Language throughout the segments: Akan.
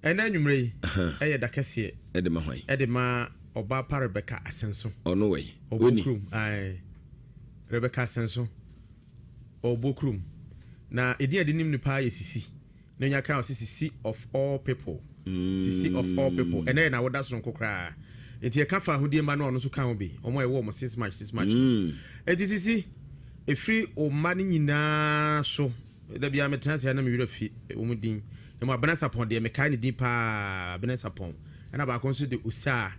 Ɛnɛ anwummerɛ yi ɛyɛ da kɛseɛ. Ɛde ma hwan? Ɛde ma ɔbaa pa Rebecca Asɛnso. Ɔno wɔ yi. Ɔbɔ kurom. Ae. Rebecca Asɛnso. Ɔbɔ kurom. Na edin a yɛde nim no paa yɛ Sisi. Na onya kan ɔse Sisi of all people. Sisi of all people. Ɛnɛ yɛ n'awoda soronko koraa. Nti yɛka fa ahodie mma no a ɔno nso ka ho bi. Wɔn a yɛwɔ wɔn 6 March 6 March no. Nti Sisi, ɛfiri wo mma no nyinaa so. Da biara metena ase a na me werɛ fi wɔn din. Mmom Abena Sarpong deɛ mekae ne din paa, Abena Sarpong. Ɛna baako nso de Osaa,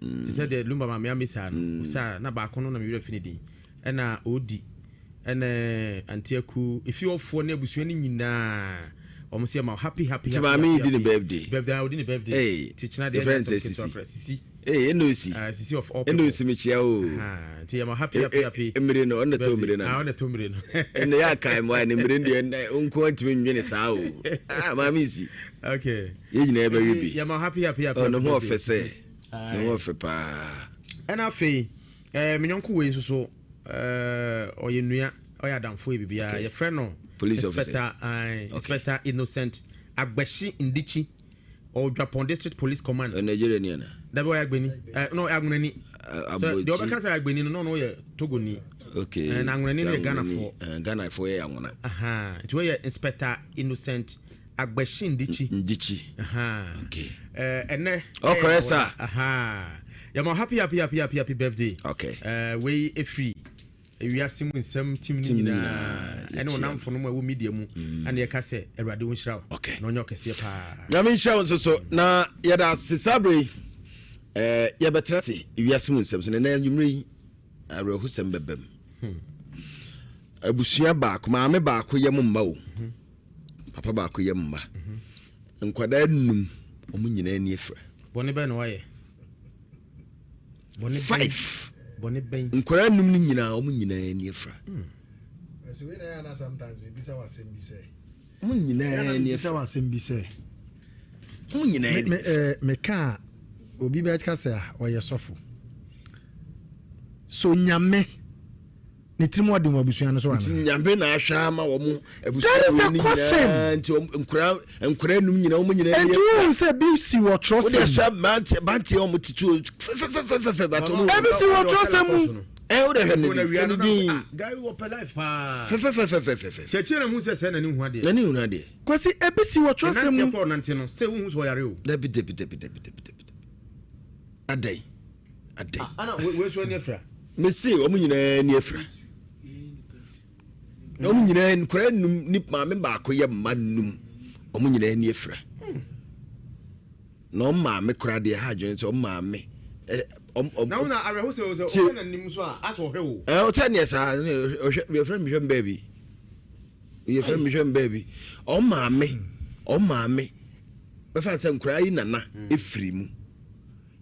te sɛ deɛ Lumba Maame Amisa no, Osaa, na baako no na me werɛ fi ne din. Ɛna Odi, ɛna Auntie Aku, efie hɔfoɔ ne abusua no nyinaa, wɔn nso yɛma wo happy happy Nti happy maame yi happy di ne happy birthday? birthday. Ah, odi ne birthday. Hey, Nti kyena deɛ yɛfrɛ ɛnyɛ no asɛm sɛ ketewa Sisi. koraa. Sisi. Ee, ɛna osi. Ah, Sisi of all Ɛna people. osi mekyia o. Aha, nti yɛma happy happy happy. Mmiri no, ɔna tɔ mmiri no. Ah, ɔna tɔ mmiri no. Ɛna yɛ akae mu a ne mmiri deɛ nko ntumi nwene saa o. Ah, maame nsi. Okay. Yɛn nyinaa bɛwe bi. Yɛma happy happy happy. Oh, ne ho ɔfɛ sɛ. Ne ho ɔfɛ paa. Ɛna afei, eh, me nyɔnko wei nso so, eh, ɔyɛ nua, ɔyɛ adamfo yɛ biribiara. Yɛfrɛ no Police officer. Inspector, uh, Inspector Innocent Agbashi Ndichi. Ɔwɔ Dwapɔn District Police Command. Ɔyɛ Nigeria ni ana? Dabi ɔyɛ Agbeni. Ɛ no ɔyɛ Anwonani. Sɛ deɛ ɔbɛka sɛ Agbeni no na ɔno yɛ Togoni. Okay. Ɛ na Anwonani no yɛ Ghanafoɔ. Ɛ Ghanafoɔ yɛ Anwona. Ahan nti wɔyɛ Inspector Innocent Agbɛhyi Ndikyi. Ndikyi. Ahan. Okay. Ɛ ɛnɛ. Ɔkɔrɛ sa. Ahan. Yɛ ma happy happy happy happy happy birthday. Okay. Ɛ wei efiri. Ewiase mu nsɛm tim no nyinaa ɛne wo namfonom a ɛwɔ media mu ɛna yɛka sɛ Awurade wo nhyira wo na ɔnyɛ ɔkɛseɛ paa. Nyame nhyira wo nso so na yɛda ase saa berɛ yi eh, yɛbɛtena ase wiase mu nsɛm so na ɛnɛ anwummerɛ yi awerɛhosɛm bɛbam hmm. Abusua baako maame baako yɛ mo mma o hmm. Papa baako yɛ mma hmm. Nkwadaa num wɔn nyinaa ani afira. Bɔne bɛn na wayɛ? 5 Nkwadaa num no nyinaa wɔn nyinaa ani afira. Wɔn nyinaa ani afira. Wɔn nyinaa ani afira. Meka a obi bɛka sɛ ɔyɛ sɔfo. So nyame Ne tirim ɔden wɔ abusua no so anaa? Nti Nyame na ahwɛ ama wɔn abusua That is wei the no question. nyinaa nti wɔn nkura nkura num nyinaa wɔn nyinaa Nti yɛ wohu sɛ bi si wɔ wode twerɛsɛm mu. ahwɛ mmeranteɛ banteɛ wɔn tete o fɛfɛfɛfɛfɛ but wɔn Ebi si wɔ twerɛsɛm mu. ɛ wode hwɛ ne din hwɛ ne din Guy wɔ pɛ life paa. fɛfɛfɛfɛfɛfɛ Kyerɛkyerɛ na mu sɛ sɛ n'ani hu adeɛ. n'ani hunu adeɛ. Kwasi ebi si wɔ twerɛsɛm Ɛnanteɛ mu. kɔ ɔnante no sɛ wohu sɛ ɔyare o. Dabi dabi dabi dabi dabi dabi adɛn. Adɛn? Ah, ana wei nso ani afira? Mese wɔn nyinaa ani afira. Na wɔn nyinaa nkwadaa num ne maame baako yɛ mma num. Wɔn nyinaa ani afira. Na wɔn maame koraa deɛ ha adwene sɛ wɔn maame. Na wɔn na awerɛho sɛ sɛ ɔhwɛ n'anim so a asɛ ɔhwɛ o. Ɛ ɔtɛ neɛ saa ɔhwɛ yɛfrɛ mi hwɛ mi baabi yɛfrɛ mi hwɛ mi baabi wɔn maame wɔn maame bɛfa sɛ nkwadaa yi nana efiri mu.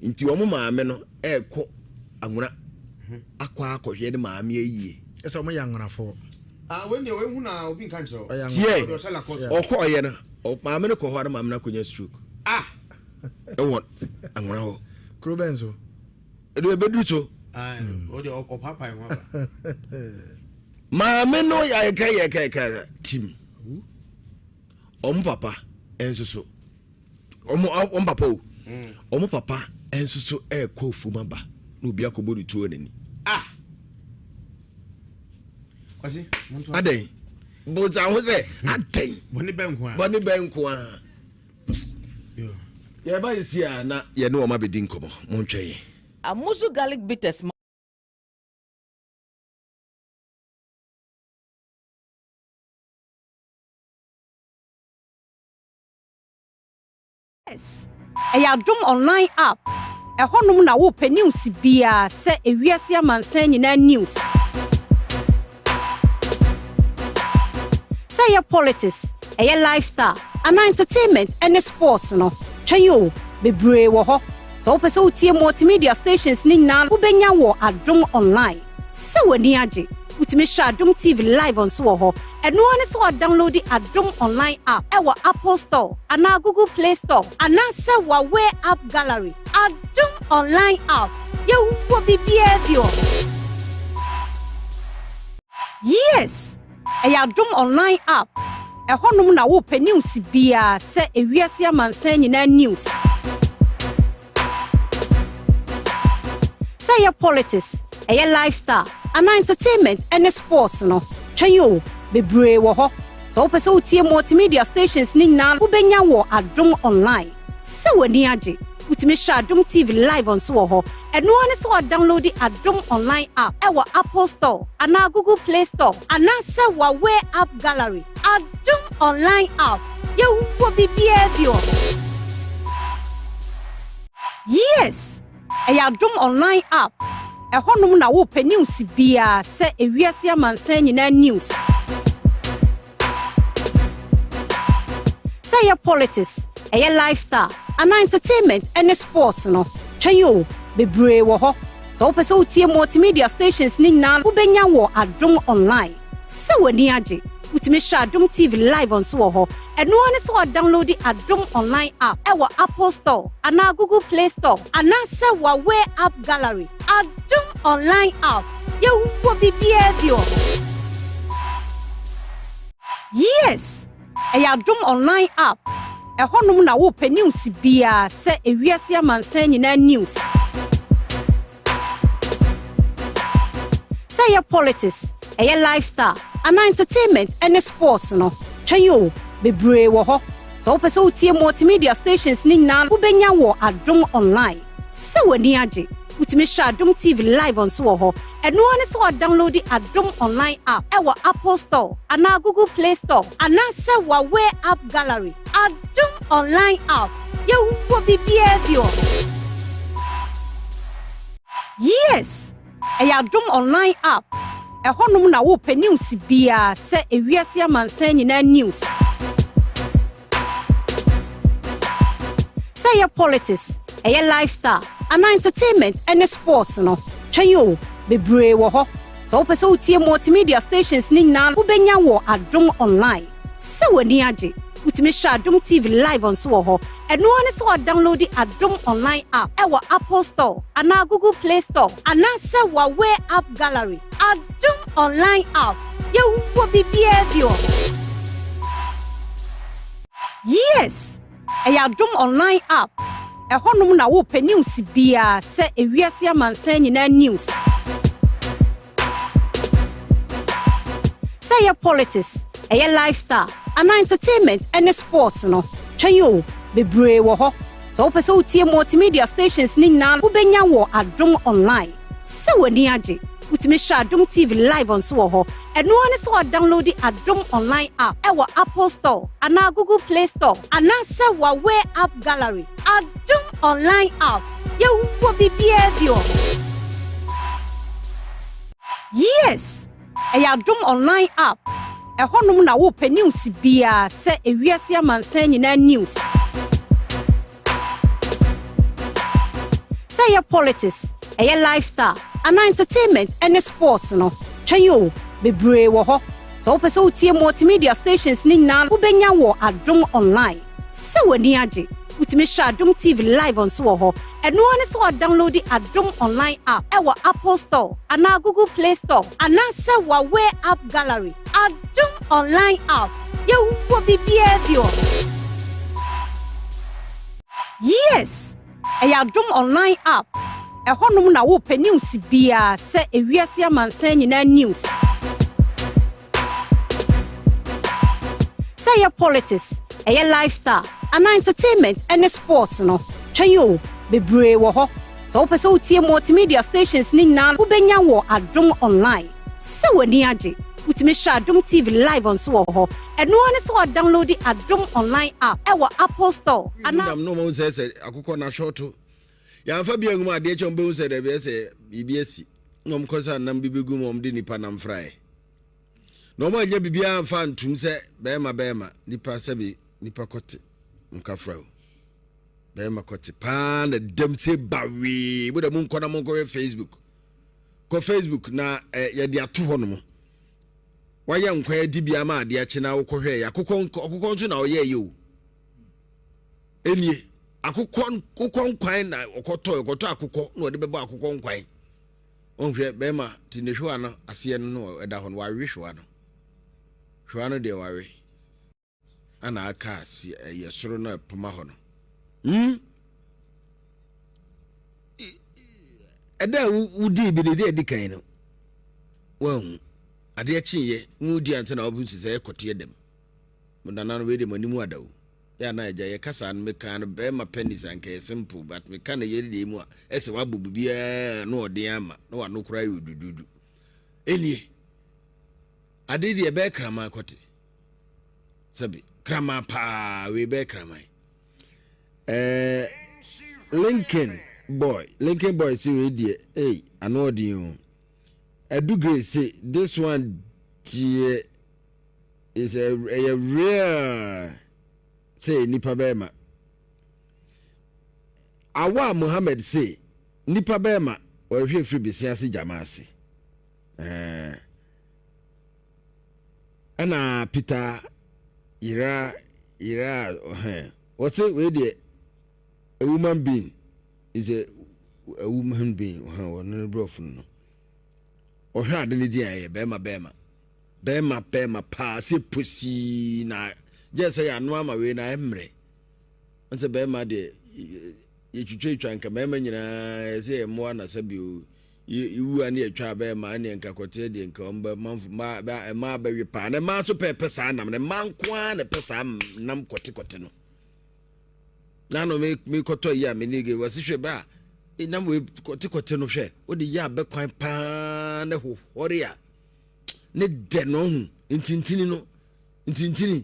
Nti wɔn maame no ɛɛkɔ Anwona akɔ akɔhwɛ ne maame ayie. Ɛsɛ wɔn yɛ Anwonafoɔ. Ah, wei deɛ wɔahu na obi nka nkyerɛ wo. Tiɛ, ɔkɔ ɔyɛ no, maame no kɔ hɔ a na maame no akɔnya stroke. Ah! Ɛwɔ Anwona hɔ. Kuro bɛn so? Ɛde ɛbɛduru so. Ah, o deɛ ɔpaapae ho aba. Maame no yɛka yɛka yɛka tim. Wɔn papa nso so. Wɔn papa o. Wɔn papa nso so ɛrekɔ ofum aba na obi akɔbɔ ne tuo n'ani. Ah! Kwasi, monto. Adɛn? Bonsa ho sɛ adɛn? Bɔne bɛn nko a? Bɔne bɛn nko a? Yɛba yɛsi a na yɛne wɔn abɛdi nkɔmmɔ. Montwɛn yɛn. Amuzu garlic bitters ma. Yes, ɛyɛ Adom Online app. Ɛhɔnom na wopɛ news biara sɛ ewiase amansan nyinaa news. Sɛ ɛyɛ politics, ɛyɛ lifestyle, anaa entertainment ne sports no, twɛn o, bebree wɔ hɔ. Sɛ wopɛ sɛ wotie multimedia stations no nyinaa wobɛnya wɔ Adom Online. Sɛ w'ani agye, wotumi hwɛ Adom TV live nso wɔ hɔ. Ɛno ara ne sɛ woadownloadi Adom Online app wɔ Apple Store anaa Google Play Store anaasɛ Huawei App Gallery. Adom Online app, yɛwɔ biribiara bi wɔ hɔ. Yes! Ɛyɛ Adom Online app. Ɛhɔnom na wopɛ news biara sɛ ewiase amansan nyinaa news. Sɛ ɛyɛ politics, ɛyɛ lifestyle, anaa entertainment ne sports no, twɛn o, bebree wɔ hɔ. Sɛ wopɛ sɛ wotie multimedia stations no nyinaa wobɛnya wɔ Adom Online. Sɛ w'ani agye, wotumi hwɛ Adom TV live nso wɔ hɔ. Ɛno ara ne sɛ woadownloadi Adom Online app wɔ Apple Store anaa Google Play Store anaasɛ Huawei App Gallery. Adom Online app, yɛwɔ biribiara bi wɔ hɔ. Yes! Ɛyɛ Adom Online app. Ɛhɔnom na wopɛ news biara sɛ ewiase amansan nyinaa news. Sɛ ɛyɛ politics, ɛyɛ lifestyle, anaa entertainment ne sports no, twɛn o, bebree wɔ hɔ. Sɛ wopɛ sɛ wotie multimedia stations no nyinaa wobɛnya wɔ Adom Online. Sɛ w'ani agye, wotumi hwɛ Adom TV live nso wɔ hɔ. Ɛno ara ne sɛ woadownloadi Adom Online app wɔ Apple Store anaa Google Play Store anaasɛ Huawei App Gallery. Adom Online app, yɛwɔ biribiara bi wɔ hɔ. Yes! Ɛyɛ Adom Online app. Ɛhɔnom na wopɛ news biara sɛ ewiase amansan nyinaa news. Sɛ ɛyɛ politics, ɛyɛ lifestyle, anaa entertainment ne sports no, twɛn o, bebree wɔ hɔ. Sɛ wopɛ sɛ wotie multimedia stations no nyinaa wobɛnya wɔ Adom Online. Sɛ w'ani agye, wotumi hwɛ Adom TV live nso wɔ hɔ. Ɛno ara ne sɛ woadownloadi Adom Online app wɔ Apple Store anaa Google Play Store anaasɛ Huawei App Gallery. Adom Online app, yɛwɔ biribiara bi wɔ hɔ. Yes! Ɛyɛ Adom Online app. Ɛhɔnom na wopɛ news biara sɛ ewiase amansan nyinaa news. Sɛ ɛyɛ politics, ɛyɛ lifestyle, anaa entertainment ne sports no, twɛn o, bebree wɔ hɔ. Sɛ wopɛ sɛ wotie multimedia stations no nyinaa wobɛnya wɔ Adom Online. Sɛ w'ani agye, wotumi hwɛ Adom TV live nso wɔ hɔ. Ɛno ara ne sɛ woadownloadi Adom Online app wɔ Apple Store anaa Google Play Store anaasɛ Huawei App Gallery. Adom Online app, yɛwɔ biribiara bi wɔ hɔ. Yes! Ɛyɛ Adom Online app. Ɛhɔnom na wopɛ news biara sɛ ewiase amansan nyinaa news. Sɛ ɛyɛ politics, ɛyɛ lifestyle, anaa entertainment ne sports no, twɛn o, bebree wɔ hɔ. Sɛ wopɛ sɛ wotie multimedia stations no nyinaa wobɛnya wɔ Adom Online. Sɛ w'ani agye, wotumi hwɛ Adom TV live nso wɔ hɔ. Ɛno ara ne sɛ woadownloadi Adom Online app wɔ Apple Store anaa Google Play Store anaasɛ Huawei App Gallery. Adom Online app, yɛwɔ biribiara bi wɔ hɔ. Yes! Ɛyɛ Adom Online app. Ɛhɔnom na wopɛ news biara sɛ ewiase amansan nyinaa news. Sɛ ɛyɛ politics, ɛyɛ lifestyle, anaa entertainment ne sports no, twɛn o, bebree wɔ hɔ. Sɛ wopɛ sɛ wotie multimedia stations no nyinaa wobɛnya wɔ Adom Online. Sɛ w'ani agye, wotumi hwɛ Adom TV live nso wɔ hɔ. Ɛno ara ne sɛ woadownloadi Adom Online app wɔ Apple Store anaa Google Play Store anaasɛ Huawei App Gallery. Adom Online app, yɛwɔ biribiara bi wɔ hɔ. Yes! Ɛyɛ Adom Online app. Ɛhɔnom na wopɛ news biara sɛ ewiase amansan nyinaa news. Sɛ ɛyɛ politics, ɛyɛ lifestyle, anaa entertainment ne sports no, twɛn o, bebree wɔ hɔ. Sɛ wopɛ sɛ wotie multimedia stations no nyinaa wobɛnya wɔ Adom Online. Sɛ w'ani agye, wotumi hwɛ Adom TV live nso wɔ hɔ. Ɛno ara ne sɛ woadownloadi Adom Online app wɔ Apple Store anaa. Nam na wɔahu sɛ sɛ akokɔ no asɔɔto. Yɛamfa bi angu mu adeɛ kyɛ wɔbɛhu sɛ daabi ɛsɛ biribi asi. Na wɔkɔ sɛ nam bi bɛgu mu wɔde nipa nam fraeɛ. Na wɔn anya biribiara amfa antum sɛ bɛrima bɛrima nipa sɛbi nipa kɔte nkafra o. Bɛrima kɔte paa na dɛm sɛ bawee. Mo dɛ monkɔ na monkɔhwɛ Facebook. Kɔ Facebook na eh, yɛde ato hɔ nom. Wayɛ nkwan adi bi ama adeɛ akye na wokɔhwɛ yɛ akokɔ akokɔ nso na ɔyɛ yɛ o. Enie akokɔ akokɔ nkwan na ɔkɔtɔ ɔkɔtɔ akokɔ na ɔde bɛbɔ akokɔ nkwan. Ɔnhwɛ bɛrima ti ne hwewa no aseɛ no no ɛda hɔ no wawe hwewa no. Hwewa no deɛ wawe. Ana aka si ɛyɛ soro no ɛpoma hɔ no. Ɛda a wodii bi no, ɛde adi kan no, woanhu. Adeɛ kyeeɛ, wodi ansa na wobɛhu sɛ ɛkɔteɛ dɛm. Mo nana no wei deɛ mo anim ada o. Yɛ a na agya yɛka saa no mekaa no bɛrima penis anka ɛyɛ simple but meka no yɛre deɛ mu a ɛsɛ wabɔ biribiara na ɔden ama na wano koraa yɛ odududu. Ɛnie ade deɛ ɛbɛyɛ kraman kɔte sɛbi kraman paa wei bɛyɛ kraman. Ɛɛ Lincoln boy Lincoln boy se wei deɛ ei ano ɔden o. Adu Grace se this one deɛ is a ɛyɛ real sɛ nipa bɛrima. Awa Mohammed se nipa bɛrima ɔhwɛ firi besia ase gyama ase. Ɛɛ ɛna Peter yera yera ɔhɛn wɔse wei deɛ a woman being is a woman being ɔhɛn wɔn ne brɔfo no ɔhwɛ ade ne din a ɛyɛ bɛrima bɛrima. Bɛɛma bɛɛma paa sɛ posii na gyɛ sɛ yɛano ama wei na ɛmmerɛ sɛ bɛɛma deɛ yɛtwitwatwa nka bɛɛma nyinaa ɛsɛ yɛ mmoa na sɛ bio yɛwu a ne yɛtwa bɛɛma ɛne nka kɔteɛ deɛ nka ɔmbɛ manfo mmaa bɛwe paa na mmaa nso pɛɛpɛ saa nam na mmaa nko ara na ɛpɛ saa nam kɔtekɔte no na no mekɔtɔ yi a mene ge wɔse hwɛ berɛ a nam wei kɔtekɔte no hwɛ wode yɛ abɛkwan paa na hohɔre a ne dɛ no ɔho ntintini no ntintini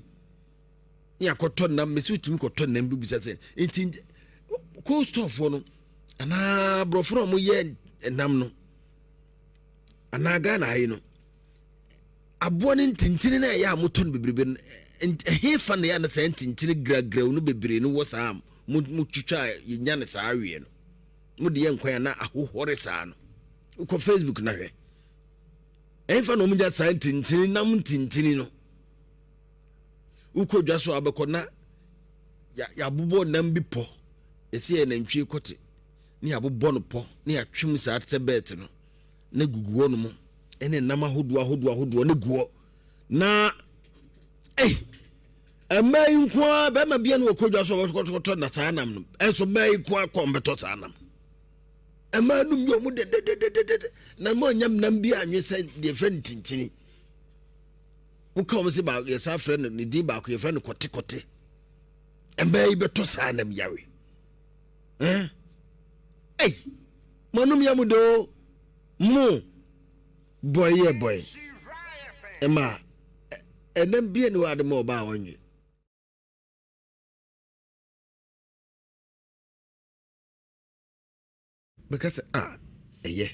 ne akɔtɔ nam mesi wotumi kɔtɔ nam bi bisa sɛ nti cold store foɔ no anaa aborɔfo no a wɔyɛ nam no anaa Ghana ha yi no aboa no ntintini no a ɛyɛ a motɔ no bebrebe no ɛhe fa na ɛyɛ na saa ntintini gragraw no bebree no wɔ saa motwitwa a yɛnya no saa aweɛ no mode yɛ nkwan a na ahohɔre saa no wokɔ Facebook na hwɛ Ɛmfa na wɔnya saa ntintini nam ntintini no. Wokɔ dwa so a wobɛkɔ na yɛabobɔ nam bi pɔ. Yɛsɛ yɛ nantwie kɔte ne yɛabobɔ no pɔ ne yɛatwe mu saa te sɛ bɛɛte no na gugu hɔ nom ɛne nam ahodoɔ ahodoɔ ahodoɔ ne guɔ na ei mmaa yi nko ara bɛrima bia no wɔkɔ dwa so a wɔkɔtɔ na saa nam no ɛnso mmaa yi nko ara kɔ mbɛtɔ saa nam. Mmaa nom yɛ ɔmo dɛdɛdɛdɛdɛ na mo anya nam bi anwe sɛ deɛ fɛ no tintini. Woka wɔn sɛ baako yɛsan frɛ no ne din baako yɛfrɛ no kɔtekɔte. Mmaa yi bɛtɔ saa nam yawe. Ɛn ɛy mo anom yɛ mo de o mo bɔe yɛ bɔe. Mmaa ɛnam bie ne wɔ ade ma ɔbaa wɔnwe. Bɛka sɛ, Ah, ɛyɛ,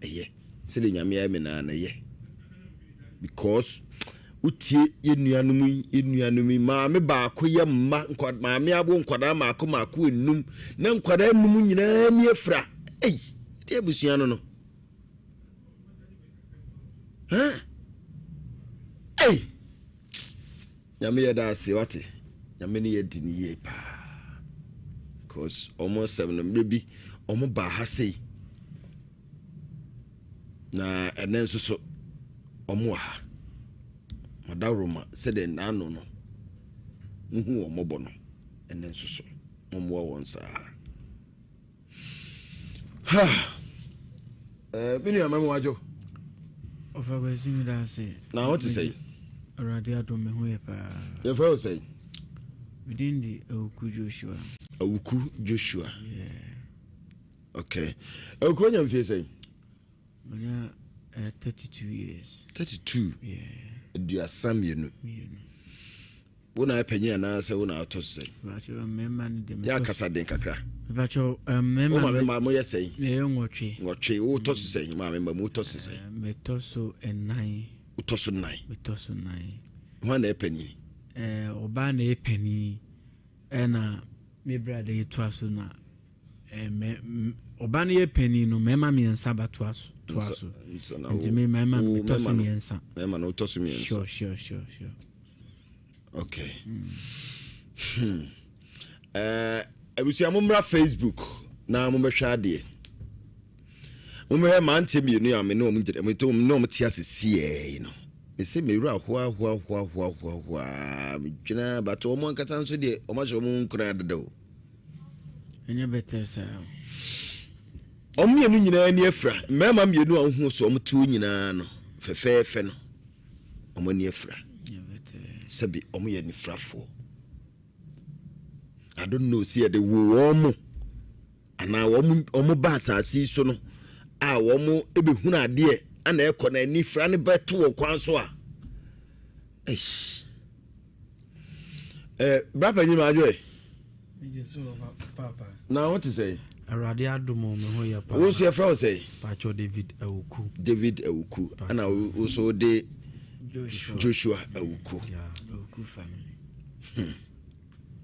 ɛyɛ, sɛdeɛ Nyame ayɛ me naa no, ɛyɛ. Because wotie yɛn nuanom yi, yɛn nuanom yi, maame baako yɛ mma, nkwa, maame awo nkwadaa mmaako mmaako enum, na nkwadaa enum nyinaa ani afira. Ei, ɛdeɛ abusua no no. Huh? Ei! Nyame yɛda ase wate Nyame ne yɛdi ne yie paa because ɔmo asɛm no mmerɛ bi ɔmo baa ha sei na ɛnɛ nso so ɔmo wɔ ha madaworoma sɛdeɛ naano no muhu wɔn mmɔbɔ no ɛnɛ nso so mommoa wɔn saa. Ha! Eh, me nua mɛmo adwo. Ɔfa kwasi mi da ase. Na ho te sɛn? Awurade adom me ho yɛ paa. Yɛfrɛ wo sɛn? Me din de Awuku Joshua. Awuku Joshua. Yeah. Okay. Awuku anya mfie sɛn? Manya uh, 32 years. 32? Yeah. 32. Mmienu. Wo na ayɛ panyin anaasɛ wo na atɔ so sɛn? Yɛ akasa den kakra. Wo maame mma mo yɛ sɛn? Nwɔtwe. Nwɔtwe. Wo tɔ so sɛn? Maame mma mu wotɔ so sɛn? Metɔ so nnan. Wotɔ so nnan. Metɔ so nnan. Hwan na ɛyɛ panyin? Ɔbaa na ɛyɛ panyin ɛna me brada yi toa so na ɔba no yɛ panin no mmarima mmiɛnsa ba toa so toa so nti me mmarima no metɔ so mmiɛnsa. Mmarima no wotɔ so mmiɛnsa. Sure sure sure sure. Okay. Hmm. Eh, abusua mo mmra Facebook na mo bɛhwɛ adeɛ. Mo bɛhwɛ mmeranteɛ mmienu a me ne wɔn gyina me ne wɔn te ase siɛ yi no. Mese me werɛ ahoahoahoahoahoa, medwena but wɔn ankasa nso deɛ wɔn ahyɛ wɔn ho nkuran dada o. Ɛnyɛ bɛtɛ saa. Wɔn mmienu nyinaa ani afira. Mmarima mmienu a wohu sɛ wɔn te hɔ nyinaa no fɛfɛɛfɛ no, wɔn ani afira. Sɛbi wɔn yɛ anifirafoɔ. I don't know sɛ yɛde wo wɔn mo anaa wɔn wɔn ba asase yi so no a wɔn bɛhunu adeɛ ana ɛkɔ na anifira no bɛto wɔ kwan so a. Eish. Eh, bra panyin ma adwo ɛ. Na wo te sɛ? Awurade adom o, me ho yɛ paa. Wo nso yɛfrɛ wo sɛ? Pacho David Awuku. David Awuku. Ɛna wo nso de Joshua, Joshua Awuku. Yeah. Awuku family.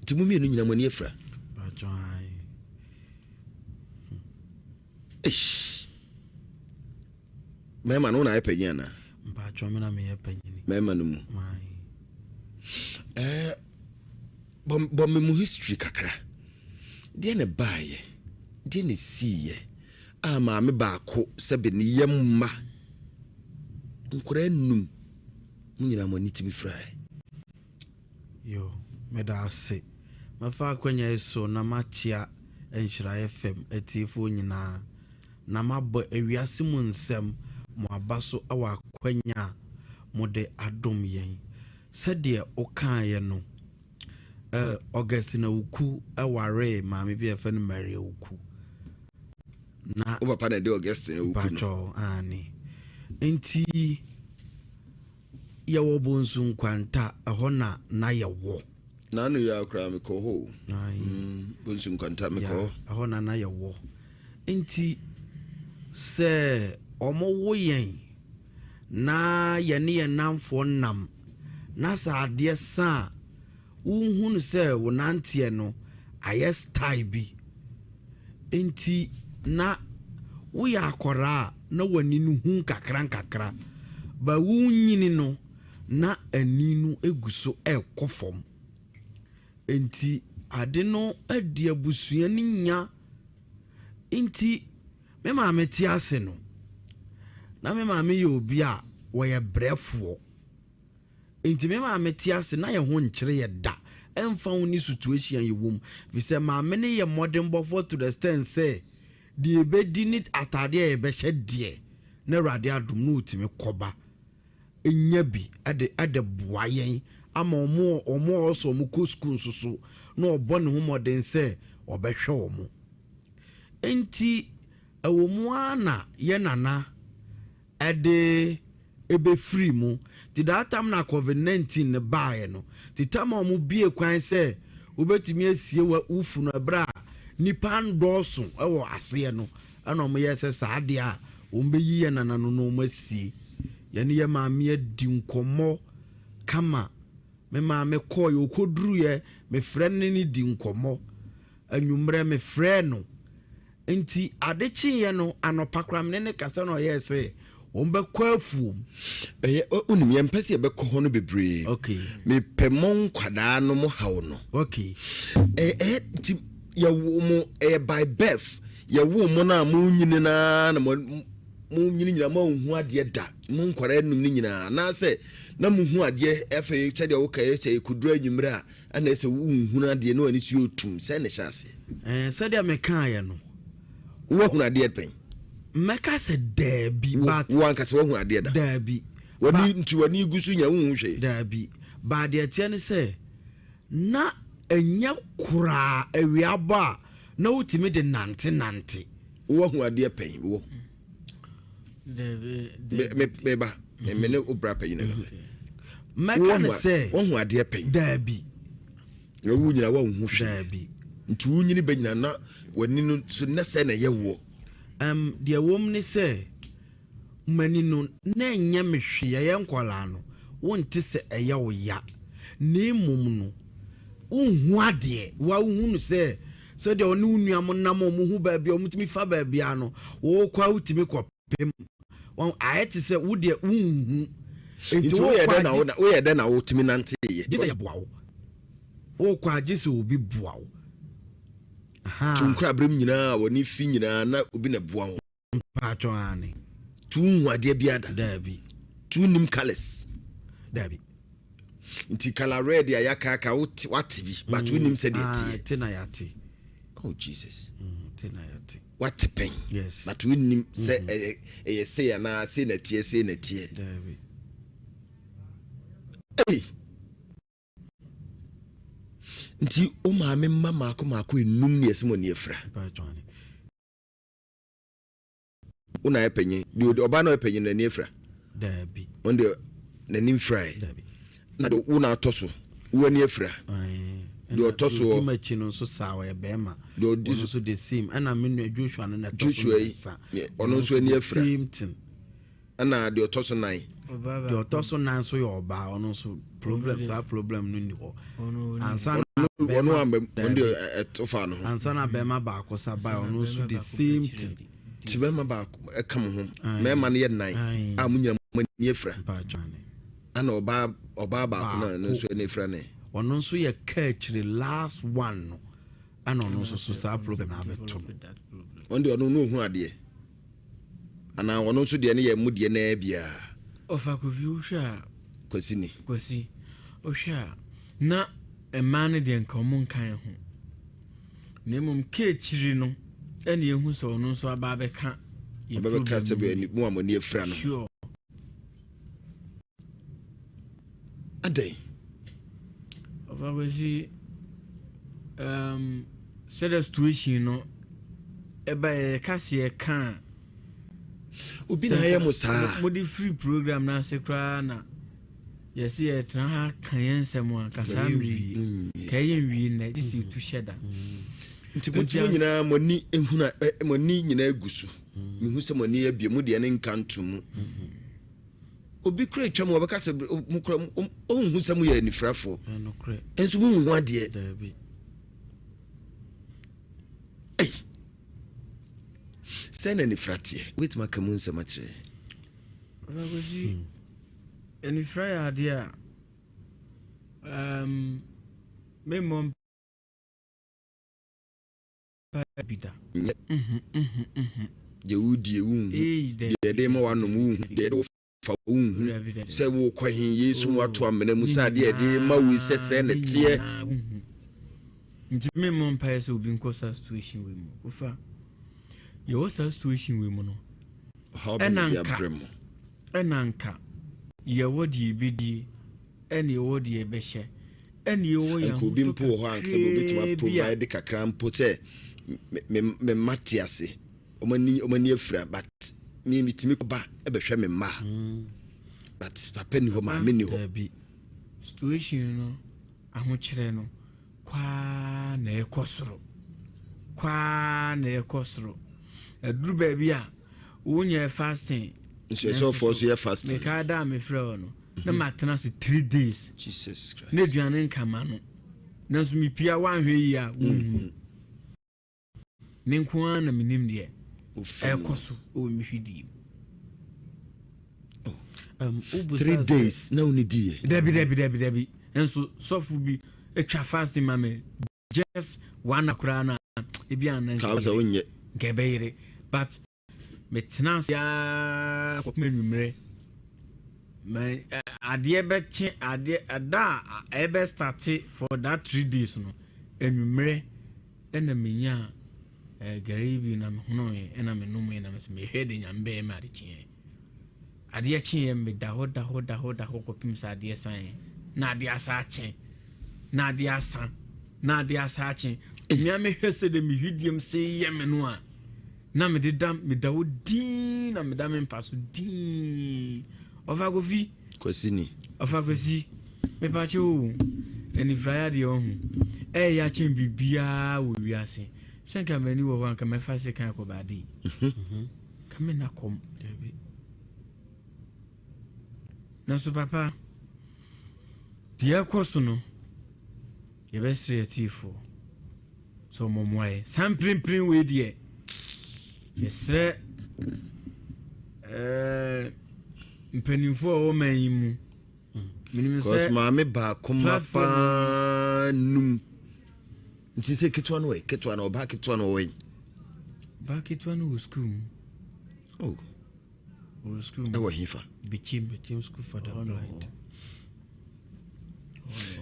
Nti mo mmienu nyina mo ani afira. Pacho ae. Eish. Mmarima no wo na ayɛ panyin anaa? Mpacho me na meyɛ panyin. Mmarima no mu. Ae. Eh, bɔ, bɔ me mu history kakra. Deɛ na ɛbaeɛ, deɛ na ɛsiiɛ a maame baako sɛbe ne yam mma nkwadaa nnum mo nyinaa mo ani tumi firaeɛ. Yo, meda ase. Mɛfa akwanya yi so na makyea Nhyira FM atiefoɔ nyinaa na mabɔ ewiase mu nsɛm mo aba so wɔ akwanya a mode adom yɛn. Sɛdeɛ wokaeɛ no, eh, Augustine Awuku waree maame bi a yɛfrɛ no Mary Awuku. Na Wo papa na ɛde Augustine Awuku no? Mpakyɛw, aane. Nti yɛwɔ Bonsu Nkwanta, ɛhɔ na na yɛwɔ. N'ano yi ara koraa mekɔ hɔ o. Mm, Bonsu Nkwanta mekɔ hɔ. Ɛhɔ na na yɛwɔ. Nti sɛ wɔwo yɛn na yɛne yɛn nnamfoɔ nam na sɛ adeɛ sa a, wohunu sɛ wo nanteɛ no ayɛ style bi. Nti na woyɛ akwadaa a na w'ani no hu nkakra nkakra, but wonyini no na ani no gu so rekɔ fam. Nti ade no adi abusua no nya. Nti me maame te ase no, na me maame yɛ obi a wɔyɛ brɛfoɔ. Nti me maame te ase na yɛn ho nkyere yɛ da, ɛmfa ho ne situation a yɛwɔ mu. Ɛfiri sɛ maame no yɛ mmɔdenbɔfoɔ to the extent sɛ deɛ yɛbɛdi ne ataadeɛ a yɛbɛhyɛ deɛ, na Awurade adom na ɔtumi kɔba nya bi de de boa yɛn ama wɔn a wɔn a ɔsɛ wɔn kɔ sukuu nso so na ɔbɔ ne ho mmɔden sɛ ɔbɛhwɛ wɔn. Nti ɛwɔ mu ara na yɛn nana ɛde ɛbɛfiri mu. Nti that time na COVID-19 no baeɛ no, nti time a wɔn bie kwan sɛ wobɛtumi asie wo funu ɛberɛ a nipa ndɔɔso ɛwɔ aseɛ no, ɛna wɔn yɛ sɛ saa adeɛ a wɔn bɛyi yɛn nana no na wɔn asie. Yɛne yɛ maame adi nkɔmmɔ kama. Me maame kɔɔeɛ, ɔkɔduruiɛ, mefrɛ no ne no di nkɔmmɔ. Anwummerɛ mefrɛɛ no. Nti ade kyeeɛ no, anɔpa koraa me ne no kasa na ɔyɛɛ sɛ wɔn bɛkɔ afuom. Ɛyɛ, wonim, yɛmpɛ sɛ yɛbɛkɔ hɔ no bebree. Okay. Mepɛ mo nkwadaa no mo haw no. Okay. Ɛyɛ, nti yɛwo mo, ɛyɛ by birth, yɛwo mo no a mo nyini no ara na mo, mo nyini nyinaa mo anhu adeɛ da, mo nkwadaa num no nyinaa, anaasɛ na mo hu adeɛ afei sɛdeɛ woka yɛ sɛ yɛkɔduru anwummerɛ a, ɛna ɛsɛ wonhunu adeɛ na w'ani so yɛ otum, sɛn na ɛhyɛ aseɛ? Ɛɛ, sɛdeɛ mekaeɛ no. Woahunu adeɛ pɛn? Mɛka sɛ daabi, but. Wo ankasa woahunu adeɛ da? Daabi. W'ani, nti w'ani gu so nya wonhu hwee? Daabi, but deɛ ɛteɛ ne sɛ, na ɛnyɛ koraa awia bɔ a na wotumi de nante nante. Woahunu adeɛ pɛn? Wo. Daabi. Me, me ba, me ne wo bra panyin na. Mɛka ne sɛ. Woahu adeɛ pɛn? Daabi. Na wo nyina woanhu hwee. Daabi. Nti wo nyini bɛ nyina na w'ani no so na sɛ na ɛyɛ woɔ. Um, deɛ wɔm ne sɛ, m'ani no na ɛnyɛ me hwee, yɛyɛ nkwadaa no, wonte sɛ ɛyɛ wo ya. Na mmom no, wonhu adeɛ, wa wohu no sɛ sɛdeɛ ɔne wo nua mo nam a wɔhu baabi a wɔtumi fa baabi a no, wokɔ a wotumi kɔpem. Wɔn ayɛ te sɛ wo deɛ wonhu. Nti woyɛ dɛn na woyɛ dɛn na wotumi nanteeɛ? Gye sɛ yɛboa wo. Wokɔ a gye sɛ obi boa wo. Nti wo nkorabere mu nyinaa wɔne fi nyinaa na obi na boa wo. Mpaatwɔ aane. Nti wonhu adeɛ biara da? Daabi. Nti wonnim colours? Dabi. Nti colour red a yɛakaaka wote wate bi but wonim sɛ deɛ Ah, teɛ. te na yɛate. Oh Jesus. Te na yɛate. Wate pɛn. Yes. But wonim sɛ ɛyɛ ɛyɛ sei anaa sei na teɛ sei na teɛ. Dabi. Ei. Nti wo maame mma maako maako enum ne ɛsɛ mo ani afira. Wo na ayɛ panyin. Deɛ ɔbaa na ɔyɛ panyin n'ani afira. Daabi. Ɔno deɛ n'ani mfirae. Daabi. Na deɛ wo na atɔ so wo ani afira. Deɛ ɔtɔ so Deɛ ɔdi m'akyi no nso saa ɔyɛ bɛrima. Deɛ ɔdi so nso the same. Ɛna me nua Joshua no na ɛtɔ so Joshua yi ɔno nso ani afira. Same thing. Ɛna deɛ ɔtɔ so nan. Deɛ ɔtɔ so nan nso yɛ ɔbaa ɔno nso problem saa problem no ni hɔ. Ansa na ɔno amba ɔno deɛ ɛtɔ fa no ho. Ansa na bɛrima baako sa ba ɔno nso the same thing. Ti bɛrima baako ɛka mo ho mmarima no yɛ nan a mo nyina mo ani afira. Ɛna ɔbaa ɔbaa baako na ɛno nso ani afira ne. Ɔno nso yɛ kaa akyire last one no ɛna ɔno nso so saa problem na abɛto no. Ɔno deɛ ɔno no ohun adeɛ. Anaa ɔno nso deɛ no yɛ mo deɛ naa biara. Ɔfa Kofi wohwɛ a. Kwasi ni. Kwasi wohwɛ a na mmaa no deɛ nka ɔmo nka yɛn ho. Na mmom ka akyiri no ɛna ehu sɛ ɔno nso aba abɛka yɛ problem no sɛ bɛ mo a mo ani afira no. Sure. Adɛn? Ɔfa Kwasi um, sɛdeɛ situation no ɛba yɛka sɛ yɛka a. Obi na ayɛ mo saa. Mode firi program no ase koraa na yɛsɛ yɛtena ha ka yɛn nsɛm a ka saa mmere yi ka ɛyɛ nwie nnɛ gye sɛ yɛtu hyɛ da. Nti mo ti mo nyinaa mo ani ehuna mo ani nyinaa egu so. Mehu sɛ mo ani abie mo deɛ ne nka nto mu. Obi kura atwa mu ɔbɛka sɛ mo kura ɔnhu sɛ mo yɛ anifirafoɔ. Nso mo nhu adeɛ. Ei! Sɛn na anifira teɛ? Wobɛtumi aka mu nsɛm akyerɛ yɛn? Papa Kwesi, anifira yɛ adeɛ a um, memmɔ mpaeɛ bi da. Nyɛ. Deɛ wodie wonhu, deɛ yɛde ma woanom wonhu, deɛ yɛde wo fa wonhu sɛ wokɔ he Yesu mu ato amena mu sɛ adeɛ yɛde ma wo yi sɛ sɛɛ na ɛteɛ. Nti me mmɔ mpaeɛ sɛ obi nkɔ saa situation wei mu. Wofa yɛwɔ saa situation wei mu no ɛna nka ɛna nka yɛwɔ deɛ yɛbɛdie ɛna yɛwɔ deɛ yɛbɛhyɛ ɛna yɛwɔ yɛn Nka obi mpo wɔ hɔ a anka sɛ obɛtumi aprovide kakra mpo sɛ me me mma te ase. Wɔn ani wɔn ani afira but me metumi ba bɛhwɛ me mma mm. but papa ni hɔ maame ni hɔ. Dabi situation no ahokyerɛ no kwaa na ɛkɔ soro kwaa na ɛkɔ soro ɛduru baabi a wonyɛ fasting. Nsuasɔfoɔ nso yɛ fasting. Mekaa da a mefrɛ wɔ no na matena so 3 days. Jesus Christ. Na aduane nkama no nanso mepia woanhwɛ yie a wonhunu. Me nko ara na menim deɛ ɛrekɔ so wɔ me hwidie mu. 3 days na wone diiɛ? Dabi, dabi, dabi, dabi. Nso sɔfo bi atwa fasting ma me just one koraa na ebi anan sɛ wonyɛ nka ɛbɛyere, but metena ase aa kɔpem anwummerɛ ma adeɛ bɛkye. Adeɛ ɛda a ɛbɛ start for that 3 days no anwummerɛ ɛna menya gari bi na mehonoeɛ ɛna menomɛ na mesɛ mehwɛ de Nyame bɛyɛ me ade kyeɛ. Adeɛ kyeeɛ meda hɔ da hɔ da hɔ da hɔ kɔpem sɛ adeɛ saeɛ na adeɛ asa akye na adeɛ asa na adeɛ asa akye. Mmea mehwɛ sɛ de mehwidiem se yɛ me no a na mede da meda hɔ dinn na meda me mpa so dinn. Ɔfa Kofi. Kwasi ni. Ɔfa Kwasi, mepakyɛ o, anifiraeɛ adeɛ ɔho ɛyɛ akyɛn biribiaa wɔ wiase. Sɛ nka m'ani wɔ hɔ a nka mɛfa se kan akɔbaade yi ka me na kɔm. Nanso papa, deɛ ɛkɔ so no yɛbɛsrɛ yɛtiefoɔ sɛ ɔmɔmmoa yɛ saa mprempren wei deɛ yɛsrɛ mpanimfoɔ a wɔwɔ man yi mu. Menim sɛ maame baako ma paa num nti sɛ ketewa no wɔ ketewa no ɔbaa ketewa no ɔwɔ yi. Baa ketewa no wɔ sukuu mu. Oh. Wɔ sukuu mu. Ɛwɔ hefa? Bikyim. Bikyim School for the Blind.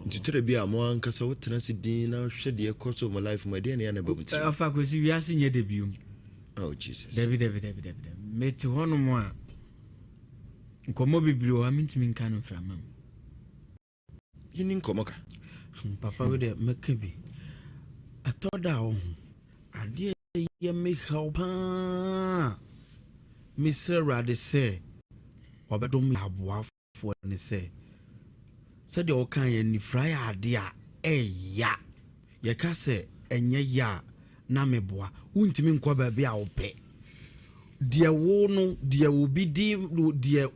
Nti tɛrɛ bi a mo ankasa wotena ase din na hwɛ deɛ ɛkɔ so mo life mu, ɛdeɛ ne yɛ na ɛba mo tirim? Ɔfa Kwesi, wiase nyɛ de biom. Oh Jesus. Dabi, dabi, dabi, dabi, dabi. Mete hɔnom a, nkɔmmɔ bebree wɔ hɔ a mentumi nka no mframa mu. Yɛni nkɔmmɔ ka. Papa, wo deɛ mɛka bi. Ɛtɔ da a wo ho adeɛ yɛ me haw paa. Mesrɛ Awurade sɛ ɔbɛdom yɛ aboafoɔ ne sɛ sɛdeɛ wɔka yɛ nifra yɛ adeɛ a ɛya. Yɛka sɛ ɛnyɛ yɛ a na meboa. Wontumi nkɔ baabi a wopɛ. Deɛ wo no, deɛ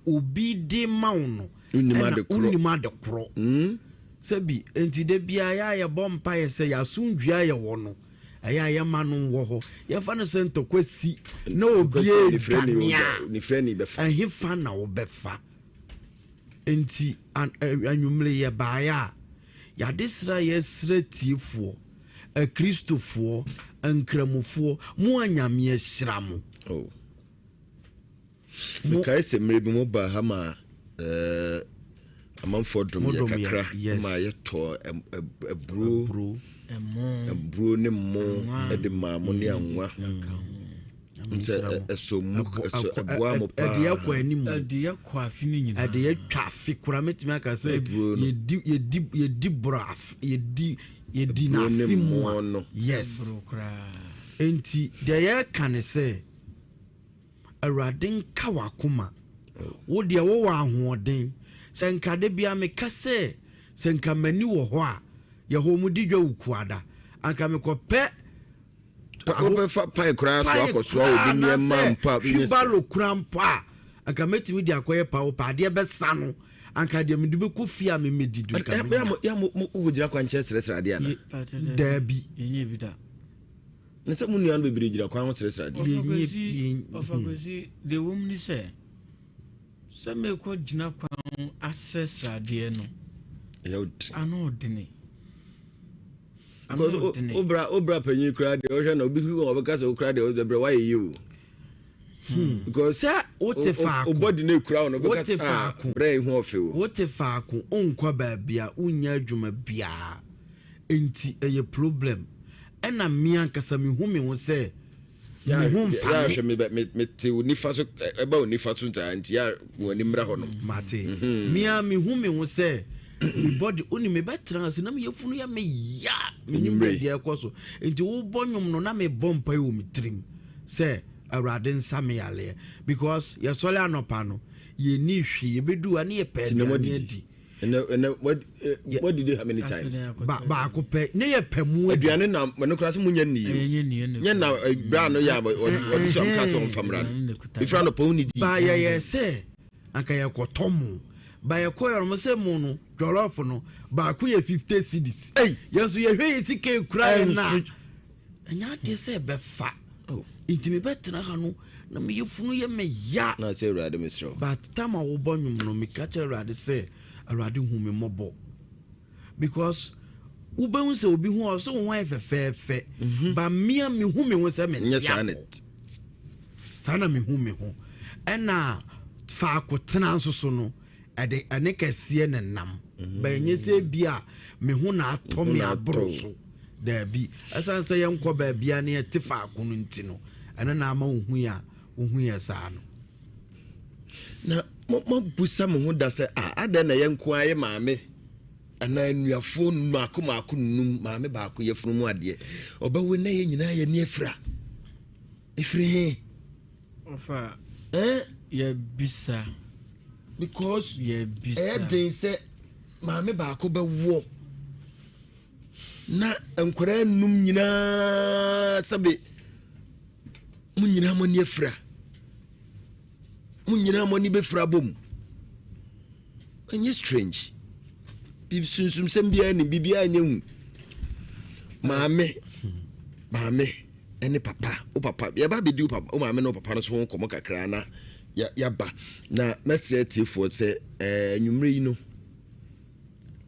obi de ma wo no, Wonnim ɛna ade korɔ. Wonnim ade korɔ. Sɛbi nti da biara yɛ a yɛbɔ mpaeɛ sɛ yɛasomdua yɛ wɔ no, ɛyɛ a yɛma no wɔ hɔ. Yɛmfa no sɛ ntɔkwa si na obi adwane a, nifrɛ bɛfa. Ɛhefa na wobɛfa? Nti anwummere yɛbaeɛ a, yɛade srɛ a yɛsrɛ tiefoɔ, akristofoɔ, nkramofoɔ, mo a Nyame ahyira mo. Oh. Mekae sɛ mmerɛ bi mo baa ha ma amanfoɔ dom Mo yɛ dom yɛ, kakra yes. ma yɛtɔ aburo. Aburo. Ɛmo. Aburo ne mo Anwa. ɛde maa mo ne anwa. Sɛ ɛsɔ mu ɛsɔ ɛboa mo paa. Ɛde yɛkɔ anim. Ɛde yɛkɔ afe no nyinaa. Ɛde yɛtwa afe kora. Mɛtumi aka sɛ Aburo no. yɛdi borɔ afe, yɛdi Aburo ne n'afe mu mmo a no. Yes. Aburo koraa. Nti deɛ yɛreka ne sɛ Awurade nka w'akoma. Wo deɛ wowɔ ahoɔden sɛ nka de bia meka sɛ nka m'ani wɔ hɔ a, yɛhɔ mu di dwa wo kuada, anka mekɔpɛ. Wobɛfa pan koraa so akɔsoa obi nneɛma mpo a hwibalo kora mpo a, anka mɛtumi de akɔyɛ pa wo pa adeɛ bɛsa no, anka deɛ mede bɛkɔ fie a memɛdi do nka menya. Wokɔgyina kwan kyerɛ srɛsrɛ adeɛ ana? Daabi. Yɛnyɛ bi da. Ne sɛ mo nua no bebree gyina kwan ho srɛsrɛ adeɛ. Yɛnyɛ Ɔfa Kwesi, deɛ wɔ mu ne sɛ mekɔ gyina kwan ho asrɛsrɛ adeɛ no, ɛyɛ wo den. Ano ɔdene. Ano Because ɔdene. wobra panyin koraa deɛ, ɔhwɛ na obi fi wɔn ɔbɛka sɛ wo koraa deɛ, wobɛbrɛ woayɛ yie o, because Sɛ wote faako, wo body no ekura wo no, wobɛka wote sɛ ah, faako. brɛ yi ho ɔfɛ o. Wote faako, wonkɔ baabi a wonya adwuma biara, nti ɛyɛ problem. Ɛna me ankasa mehu me ho sɛ me ho mfa me. Yɛahwɛ mete wo nifa so, ɛba wo nifa so ntaa nti yɛ wɔ ani mmra hɔ no. Mate. Mea mehu me ho sɛ me body wone mebɛtena ase na meyɛ funu yɛ me ya, menim Anwummerɛ. deɛ ɛkɔ so. Nti wobɔ nnwom no na mebɔ mpae wɔ me tirim sɛ Awurade nsa me yaleɛ, because yɛsɔre anɔpa no, yɛnni hwee, yɛbɛdu a ne yɛpɛ Nti na aduane moadidi. adi. Ɛnɛ moadidi how many times? Baako pɛ ne yɛ pɛ mu adi. Aduane na ɛno koraa sɛ monya nni o. Ɛnyɛ nni, ɛna Nyɛ na berɛ a no yɛ a ɔde so amka sɛ ɔmfa mmra no, ɛfiri anɔpa wo nidi. Ba yɛyɛ sɛ anka yɛkɔtɔ mo ba, yɛkɔ yɛ no sɛ mo no jollof no baako yɛ 50 cedis. Ei! Yɛn nso yɛhwɛ yɛ sika ekura yɛ na Ɛnso- ɛnyɛ adeɛ sɛ ɛbɛfa. Oh. Nti mebɛtena ha no na meyɛ funu yɛ me ya. Na sɛ Awurade mesrɛ wo. But time a wobɔ nnwom no, meka kyerɛ Awurade sɛ Awurade hu me mmɔbɔ, because wobɛhu sɛ obi hu a ɔsɛ wo ho ayɛ fɛfɛɛfɛ, ba mea mehu me ho sɛ nyɛ mente saa ne apɔ. Saa na mehu me ho. Ɛna faako tena nso so no, ɛde ɛne kɛseɛ ne nam bɛnyɛ sɛ bi a me ho na atɔ Wo ho me na atɔ aboro wo. so. Daabi, ɛsiane sɛ yɛnkɔ baabia ne yɛte faako no nti no, ɛno na ama wohu yɛ a wohu yɛ saa no. Na moabusa mo ho da sɛ a adɛn na yɛn nko ara yɛ maame anaa nnuafoɔ mmaako mmaako num, maame baako yɛfunu mu adeɛ ɔbɛwo na yɛn nyinaa yɛ ni afira ɛfiri he? Ɔfa Eh? yɛbisa. Because Yɛbisa. ɛyɛ den sɛ maame baako bɛwoɔ na nkwadaa num nyinaa, sɛbe, mo nyinaa mo ani afira, mo nyinaa mo ani bɛfira bom. Ɛnyɛ strange? Sunsumsɛm biara nim biribiara nyɛ hu. Maame ɛne papa, wo papa, yɛba bɛdi wo papa, wo maame ne wo papa no so ho nkɔmmɔ kakra na yɛaba. Na mɛsrɛ atiefoɔ sɛ anwummerɛ yi no,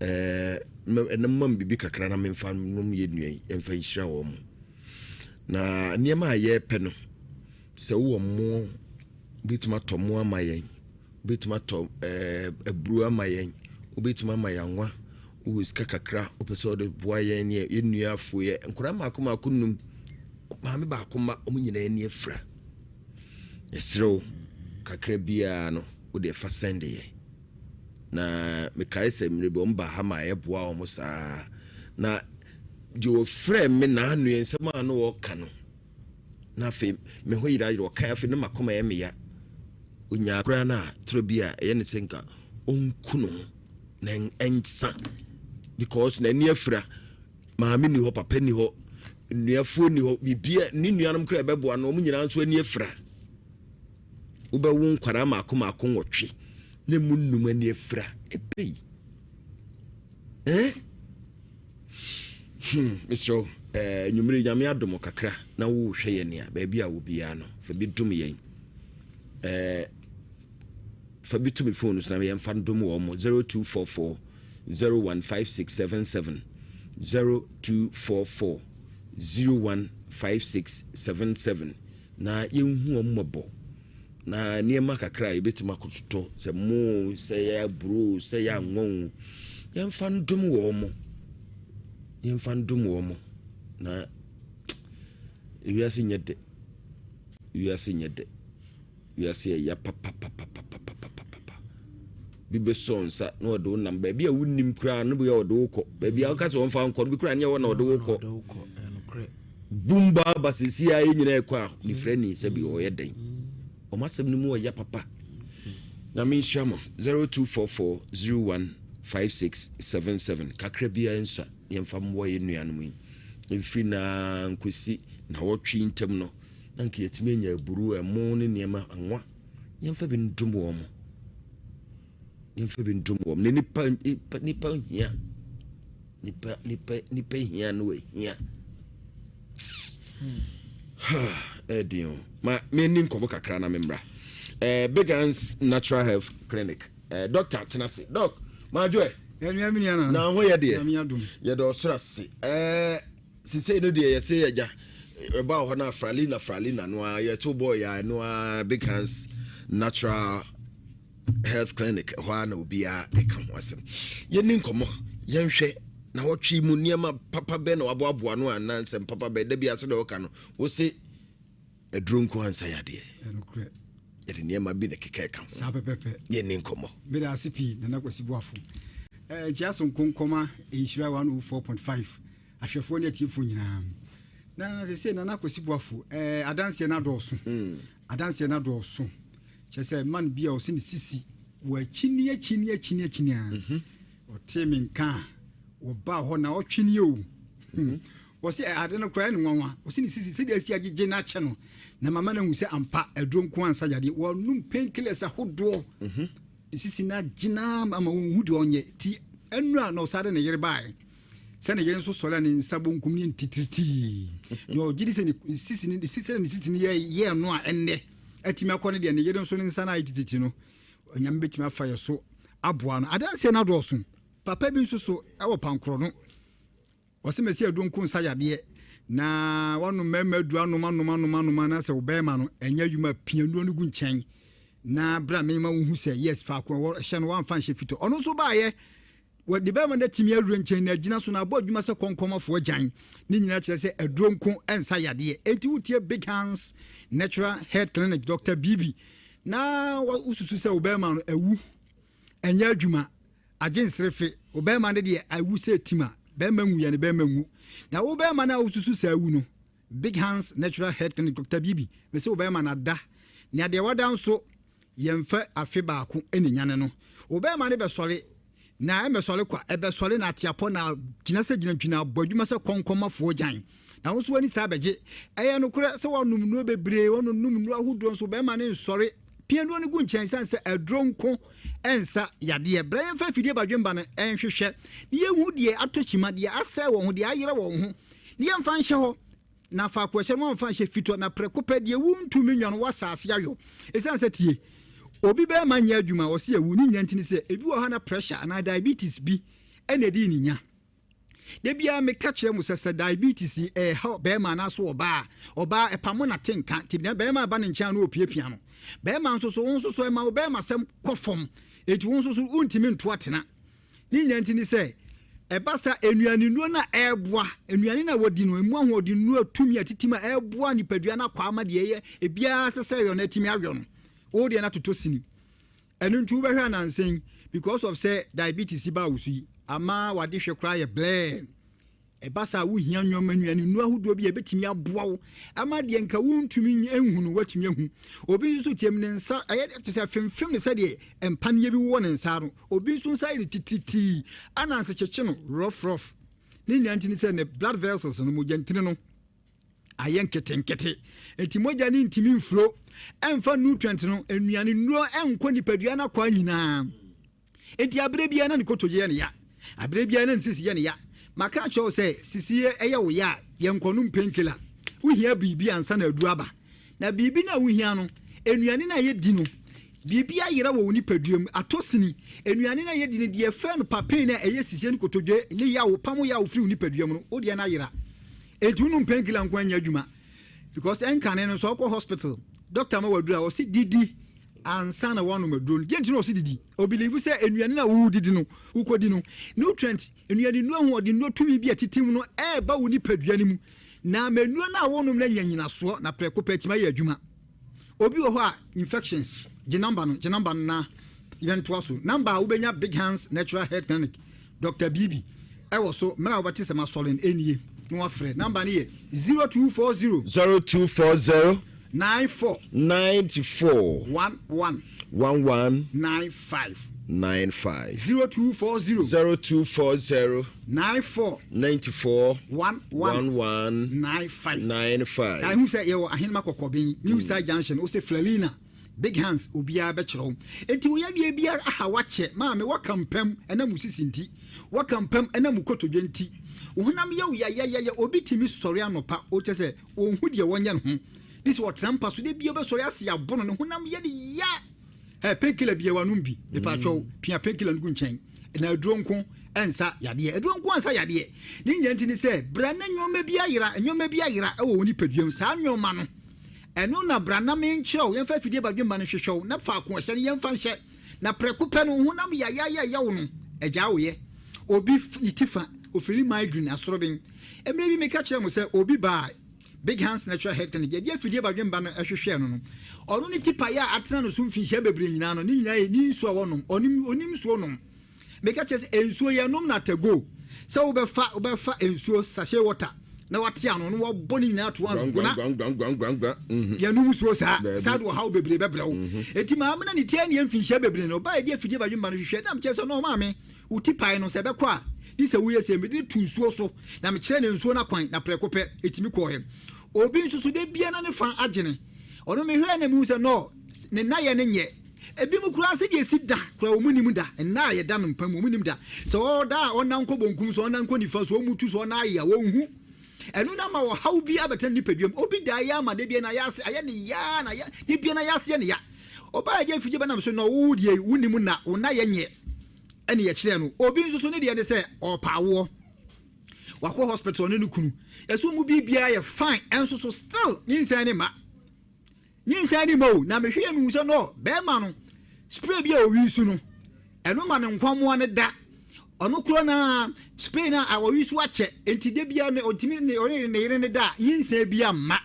ɛnam mam biribi kakra na memfa nom yɛ nua yi, ɛmfa nhyira wɔ mo. Na nneɛma a yɛrepɛ no, sɛ wowɔ mmoɔ, wobɛtumi atɔ mmoɔ ama yɛn, wobɛtumi atɔ aburo ama yɛn, wobɛtumi ama yɛn anwa. Wowɔ sika kakra wopɛ sɛ wode boa yɛn ne yɛn nuafoɔ yɛ nkwadaa mmaako mmaako num maame baako mma wɔn nyinaa ani afira. Yɛsrɛ wo kakra biara no wode ɛfa sɛnde yɛ. Na mekae sɛ mmerɛ bi wɔn baa ha ma yɛboa wɔn saa na deɛ wɔfrɛ me naanoɛ nsɛm a na wɔka no na afei me ho yerayera ɔkae afei na makoma yɛ me ya onyaa koraa no a torɔ bi a ɛyɛ ne sɛ nka ɔnku no ho na ɛnsa because n'ani afira maame ni hɔ papa ni hɔ nnuafoɔ ni hɔ biribia ne nuanom koraa ɛbɛboa no wɔn nyinaa nso ani afira wobɛwo nkwadaa mako mako nwɔtwe na mu nnum ani afira ɛbɛyi eh? Hmm, mesrɛ wo, eh, anwummere Nyame adom kakra na wohwɛ yɛn a, baabi a wɔ biara no, fa bi dom yɛn. Eh, fa bi to me phone so na yɛmfa ndom wɔn mo 0244 015677 0244 015677 na yɛnhu wɔn mmɔbɔ. Na nneɛma kakra a yɛbɛtumi akɔtotɔ, sɛ mo o, sɛ yɛ aburo o, sɛ yɛ anwa o, yɛmfa ndom wɔn mo. Yɛmfa ndom wɔn mo. Na ewiase nyɛ dɛ. Ewiase nyɛ dɛ. Wiase yɛ ya papapapapapapapa. Bi bɛsɔ nsa na ɔde wo nam baabi a wonnim koraa no bi a ɔde wo kɔ. Baabi a woka sɛ wɔmfa nkɔ no bi koraa nyɛ hɔ na ɔde wo kɔ. Bum ba ba sisi a yɛn nyinaa ɛkɔ a nifrani sɛbi ɔyɛ dɛn ɔmo asɛm no mu ɔya papa Nyame nhyira mo 0244 01 5677 kakra biara nsua yɛmfa mmoa yɛn nuanom yi mfiri na nkosi na wɔtwe ntam no na nka yɛtumi anya aburu ɛmo ne nneɛma anwa yɛmfa bi ndom wɔn mo yɛmfa bi ndom wɔn na nipa nipa hia Nipa nipa nipa hia no wahia. Ɛden o. Ma menni nkɔmmɔ kakra na memmra. Eh, Big Hands Natural Health Clinic. Eh, doctor tena ase. Doc, madwo ɛ. Na ho yɛ deɛ. Yɛde ɔsoro ase. Eh, sisei no deɛ yɛse yɛgya. Ɛba hɔ no afralina fralina no a yɛto bɔɔ yɛ no a Big Hands Natural Health Clinic ɛhɔ ara na obiara ɛka ho asɛm. Yɛnni nkɔmmɔ, yɛnhwɛ na wɔtwe mu nneɛma papa bɛn na waboaboa no anaa nsɛm papa bɛn da bi ase na ɔka no wose aduro nko ansa yadeɛ. Yɛde nneɛma bi na ɛkeka ɛka ho. Saa pɛpɛpɛ. Yɛnni nkɔmmɔ. Meda ase pii Nana Kwasi Boafo. Eh, nkyia so nkonkɔma nhyira 104.5 ahwɛfoɔ ne atiefoɔ nyinaa. Na sɛ Nana Kwasi Boafo, eh, adanseɛ no adɔɔso. Adanseɛ no adɔɔso. Kyerɛ sɛ man bi a ɔse ne sisi wɔ akyini akyini akyini akyini a mhm. ɔtee me nka a wɔbaa hɔ na ɔtwe nie o hmm. wɔse ade no koraa ne nwanwa ɔse ne sisi sɛdeɛ asi agyegye no akyɛ no na mama no ahu sɛ ampa aduro nko ansa yadeɛ wɔnom painkillers ahodoɔ mhm. ne sisi no agyina ama wɔnhu deɛ ɔnyɛ ti ɛnu a na ɔsa de ne yere baeɛ sɛ ne yere nso sɔre a ne nsa bonkum ne ntitiritii na ɔgye di sɛ ne sisi ne sisi ne sisi no yɛɛ no a ɛnnɛ atumi akɔ no deɛ ne yere nso ne nsa no ayɛ tititi no Onyame bɛtumi afa yɛ so aboa no adanseɛ no adɔɔso papa bi nso so ɛwɔ pankorɔ no ɔsɛ mɛsi aduro nko nsa yadeɛ na wanom mmarima aduro anom anom anom anom anaasɛ wo bɛrima no ɛnyɛ adwuma pia nnuro no gu nkyɛn na berɛ a mema wohu sɛ yes faako a ɛhyɛ no wamfa nhyɛ fitɔ ɔno nso baayɛ Wɔde bɛrima no atumi awura nkyɛn na agyina so na abɔ adwuma sɛ kɔnkɔnmafoɔ agyan. Ne nyinaa kyerɛ sɛ aduro nko nsa yadeɛ. Enti wotie Big Hands Natural Health Clinic Dr. Bibi na wosusu sɛ wo bɛrima no awu, ɛnyɛ adwuma, agye nserefe, wo bɛrima no deɛ awu sɛ tim a, bɛrima nwu yɛ ne bɛrima nwu. Na wo bɛrima no a wosusu sɛ awu no, Big Hands Natural Health Clinic Dr. Bibi, mese wo bɛrima no ada. Nea deɛ wada nso, Yɛmfa afe baako na nyane no. Wo bɛrima no bɛsɔre, na ɛmmɛsɔre kwa, ɛbɛsɔre na ate apɔ na agyina sɛ gyinantwi na abɔ adwuma sɛ kɔnkɔnmafoɔ gyan. Na wo nso w'ani saa bɛgye. Ɛyɛ nokorɛ sɛ woanom nnuro bebree, woanonom nnuro ahodoɔ nso bɛrima no nsɔre. Pia nnuro no gu nkyɛn ɛsiane sɛ aduro nko nsa yadeɛ. Bra yɛmfa afidie badwemba no nhwehwɛ na yɛnhu deɛ atɔ kyima, deɛ asɛe wɔn ho, deɛ ayera wɔn ho, na yɛmfa nhyɛ hɔ. Na faako a ɛhyɛ no wɔamfa anhyɛ fitɔ, na prɛko pɛ deɛ wontumi nwa no wɔahyɛ ase ayɔ. Ɛsiane sɛ tie, obi bɛrima nyɛ adwuma a ɔse awu ne nyina nti ne sɛ ebi wɔ hɔ na pressure anaa diabetes bi ɛna ɛdi ne nya. Da biara meka kyerɛ mo sɛ sɛ diabetes yi ɛreha bɛrima anaasɛ ɔbaa a, ɔbaa ɛpamo na te nka nti na bɛrima ba ne nkyɛn a na ɔpiapia no. Bɛrima nso so wo nso so ɛma wo bɛrima sɛm kɔ fam, enti wo nso so wontumi nto atena. Ne nyinaa nti ne sɛ, Ɛba sa nnuane nnuro no a ɛreboa nnuane no a wɔdi no, emu ahoɔden nnuro tumi a titi mu a ɛreboa nipadua no akɔ ama deɛ ɛyɛ ebiara sɛ sɛ ɛyɔ no atumi awɔ no. Wo deɛ no atotɔ sini. Ɛno nti wobɛhwɛ anansa yi, because of sɛ diabetes ba wo so yi, ama wade hwɛ koraa yɛ blɛɛ. Ɛba saa a wohia nneɛma nnuane nnuro ahodoɔ bi a ɛbɛtumi aboa wo ama deɛ nka wontumi nhu no woatumi ahu. Obi nso tiam ne nsa ɛyɛ te sɛ femfem ne sɛdeɛ mpaneɛ bi wowɔ ne nsa ano. Obi nso nsa yɛ no titiritii ananse kyekye no rough rough. Ne nyinaa nti ne sɛ ne blood vessels no, mogya ntini no, ayɛ nketenkete. Enti mogya no ntumi mfuro ɛmfa nutrient no, nnuane nnuro ɛnkɔ nipadua no akwaa nyinaa. Enti aberɛ biara na ne kotodwe yɛ no ya. Aberɛ biara na ne sisi yɛ no ya. Maka akyerɛ wo sɛ sisi yɛ wo ya a, yɛnkɔnom painkiller. Wohia biribi ansa na aduru aba. Na biribi no a wohia no, nnuane no a yɛdi no, biribi ayera wɔ wo nipadua mu, atɔ sini. Nnuane no a yɛdi no, deɛ yɛfrɛ no papain a ɛyɛ sisi ne kotodwe ne yaw, pam yaw firi wo nipadua mu no, wo deɛ no ayera. Enti wonom painkiller nko anyɛ adwuma. Because ɛnkane no, sɛ wokɔ hospital, doctor ma waduru a, ɔse didi ansa na woanom aduro no. Deɛ nti na ɔse didi? Ɔbelieve sɛ nnuane no a wodidi no, wokɔdi no, nutrient, nnuane nnuro ahoɔden nnuro tumi bi a ɛtete mu no ɛreba wo nipadua no mu. Na ama nnuro no a wonom no anya nyinasoɔ na prɛko pɛ atumi ayɛ adwuma. Obi wɔ hɔ a infections, gye number no, gye number no na yɛntoa so. Number a wobɛnya Big Hands Natural Health Clinic, Dr. Bibi, ɛwɔ so mmerɛ a wobɛte sɛ masɔre no ɛnie na wafrɛ. Number no yɛ 0240. 0240. 94. 94. 11. 11. 95. 95. 0240. 0240. 94. 94. 11. 11. 95. 95. Kae hu sɛ yɛwɔ Ahenema Kɔkɔben, New Star Junction, wose Flalina, Big Hands, obiara bɛkyerɛ wo. Enti wo yadeɛ biara aha wakyɛ, maame waka mpam ɛnam wo sisi nti, waka mpam ɛnam wo kotodwe nti, wo honam yɛ wo yayayaya, obi tumi sɔre anɔpa, wokyɛ sɛ ɔnhu deɛ wɔnyɛ ne ho, ne sɛ ɔtena mpa so, da biara ɔbɛsɔre ase abono, ne honam yɛ ne ya. Ɛ painkiller bia wanom bi, mepaakyɛw, pia painkiller no gu nkyɛn. Na aduro nko ɛnsa yadeɛ. Aduro nko ansa yadeɛ. Ne nyinaa nti ne sɛ, bra na nneɛma bi ayera, nneɛma bi ayera ɛwɔ wo nipadua mu. Saa nneɛma no, ɛno na bra na menkyerɛ wo, yɛmfa afidie badwemma no nhwehwɛ wo, na faako ɛhyɛ no yɛmfa nhyɛ. Na prɛko pɛ no, wo honam yayaaya ɛyɛ wo no, agyaa wo yɛ. Obi ne ti fa, ofili migraine, asoroben. Mmerɛ bi meka kyerɛɛ mo sɛ, obi baa Big Hands Natural Health Clinic, yɛde afidie badwemba no hwehwɛɛ no no, ɔno ne tipaeɛ a atena no so mfinhyia bebree nyinaa no, ne nyinaa yɛ ne nsuo a wɔnom, ɔnim, ɔnim nsuo nom. Meka kyerɛ sɛ nsuo yɛnom no atago, sɛ wobɛfa, wobɛfa nsuo sachet water na wate ano na wabɔ ne nyinaa to once gona. Yɛnom nsuo saa, saa de ɔhaw bebree bɛbrɛ wo. Enti maame na ne ti aneɛ mfinhyia bebree no, ɔbaa yɛde afidie badwemba no hwehwɛ, na mekyerɛ sɛ no maame, Wo ti pae no, sɛ ɛbɛkɔ a, gye sɛ woyɛ sei, Mede no too nsuo so, na mekyerɛɛ no nsuo no akwan, na prɛko pɛ, ɛtumi kɔeɛ. Obi nso so, da biara na ne fa agyene. Ɔno mehwɛɛ na mehu sɛ, no, ne nnayɛ no nyɛ. Ebinom koraa sɛdeɛ ɛsi da koraa wɔn nnim da. Nna a yɛda no mpa mu, wɔn nnim da. Sɛ ɔda a, ɔnna nkɔ bonkum so, ɔnna nkɔ nifa so, ɔmmutu so, ɔnna ayea, wɔnhu. Ɛno na ama ɔhaw bi abɛtena ne nipadua mu. Obi da ayɛ ama da biara na ayɛ ase, ayɛ ne ya, na ayɛ, da biara na ayɛ ase yɛ ne ya. Ɔbaa a ɛde afigye bɛnam so, no, wo deɛ, wonnim nna, wo nna yɛ nyɛ. Ɛne yɛkyerɛɛ no. Obi nso so ne deɛ ne sɛ ɔɔpɛ awoɔ. Wakɔ hospital ne ne kunu. Yɛsɛ wɔn mu biribiara yɛ fine ɛnso so still nyinsɛn ne mma. Nyinsɛn ne mma o. Na mehwɛ yɛ mehu sɛ no bɛrima no spray bi a owi so no ɛno ma ne nkwamoa no da. Ɔno korɔ na spray no a ɔwi so akyɛ nti da biara no ɔntumi ne ɔne ne yere ne da a nyinsɛn bi amma.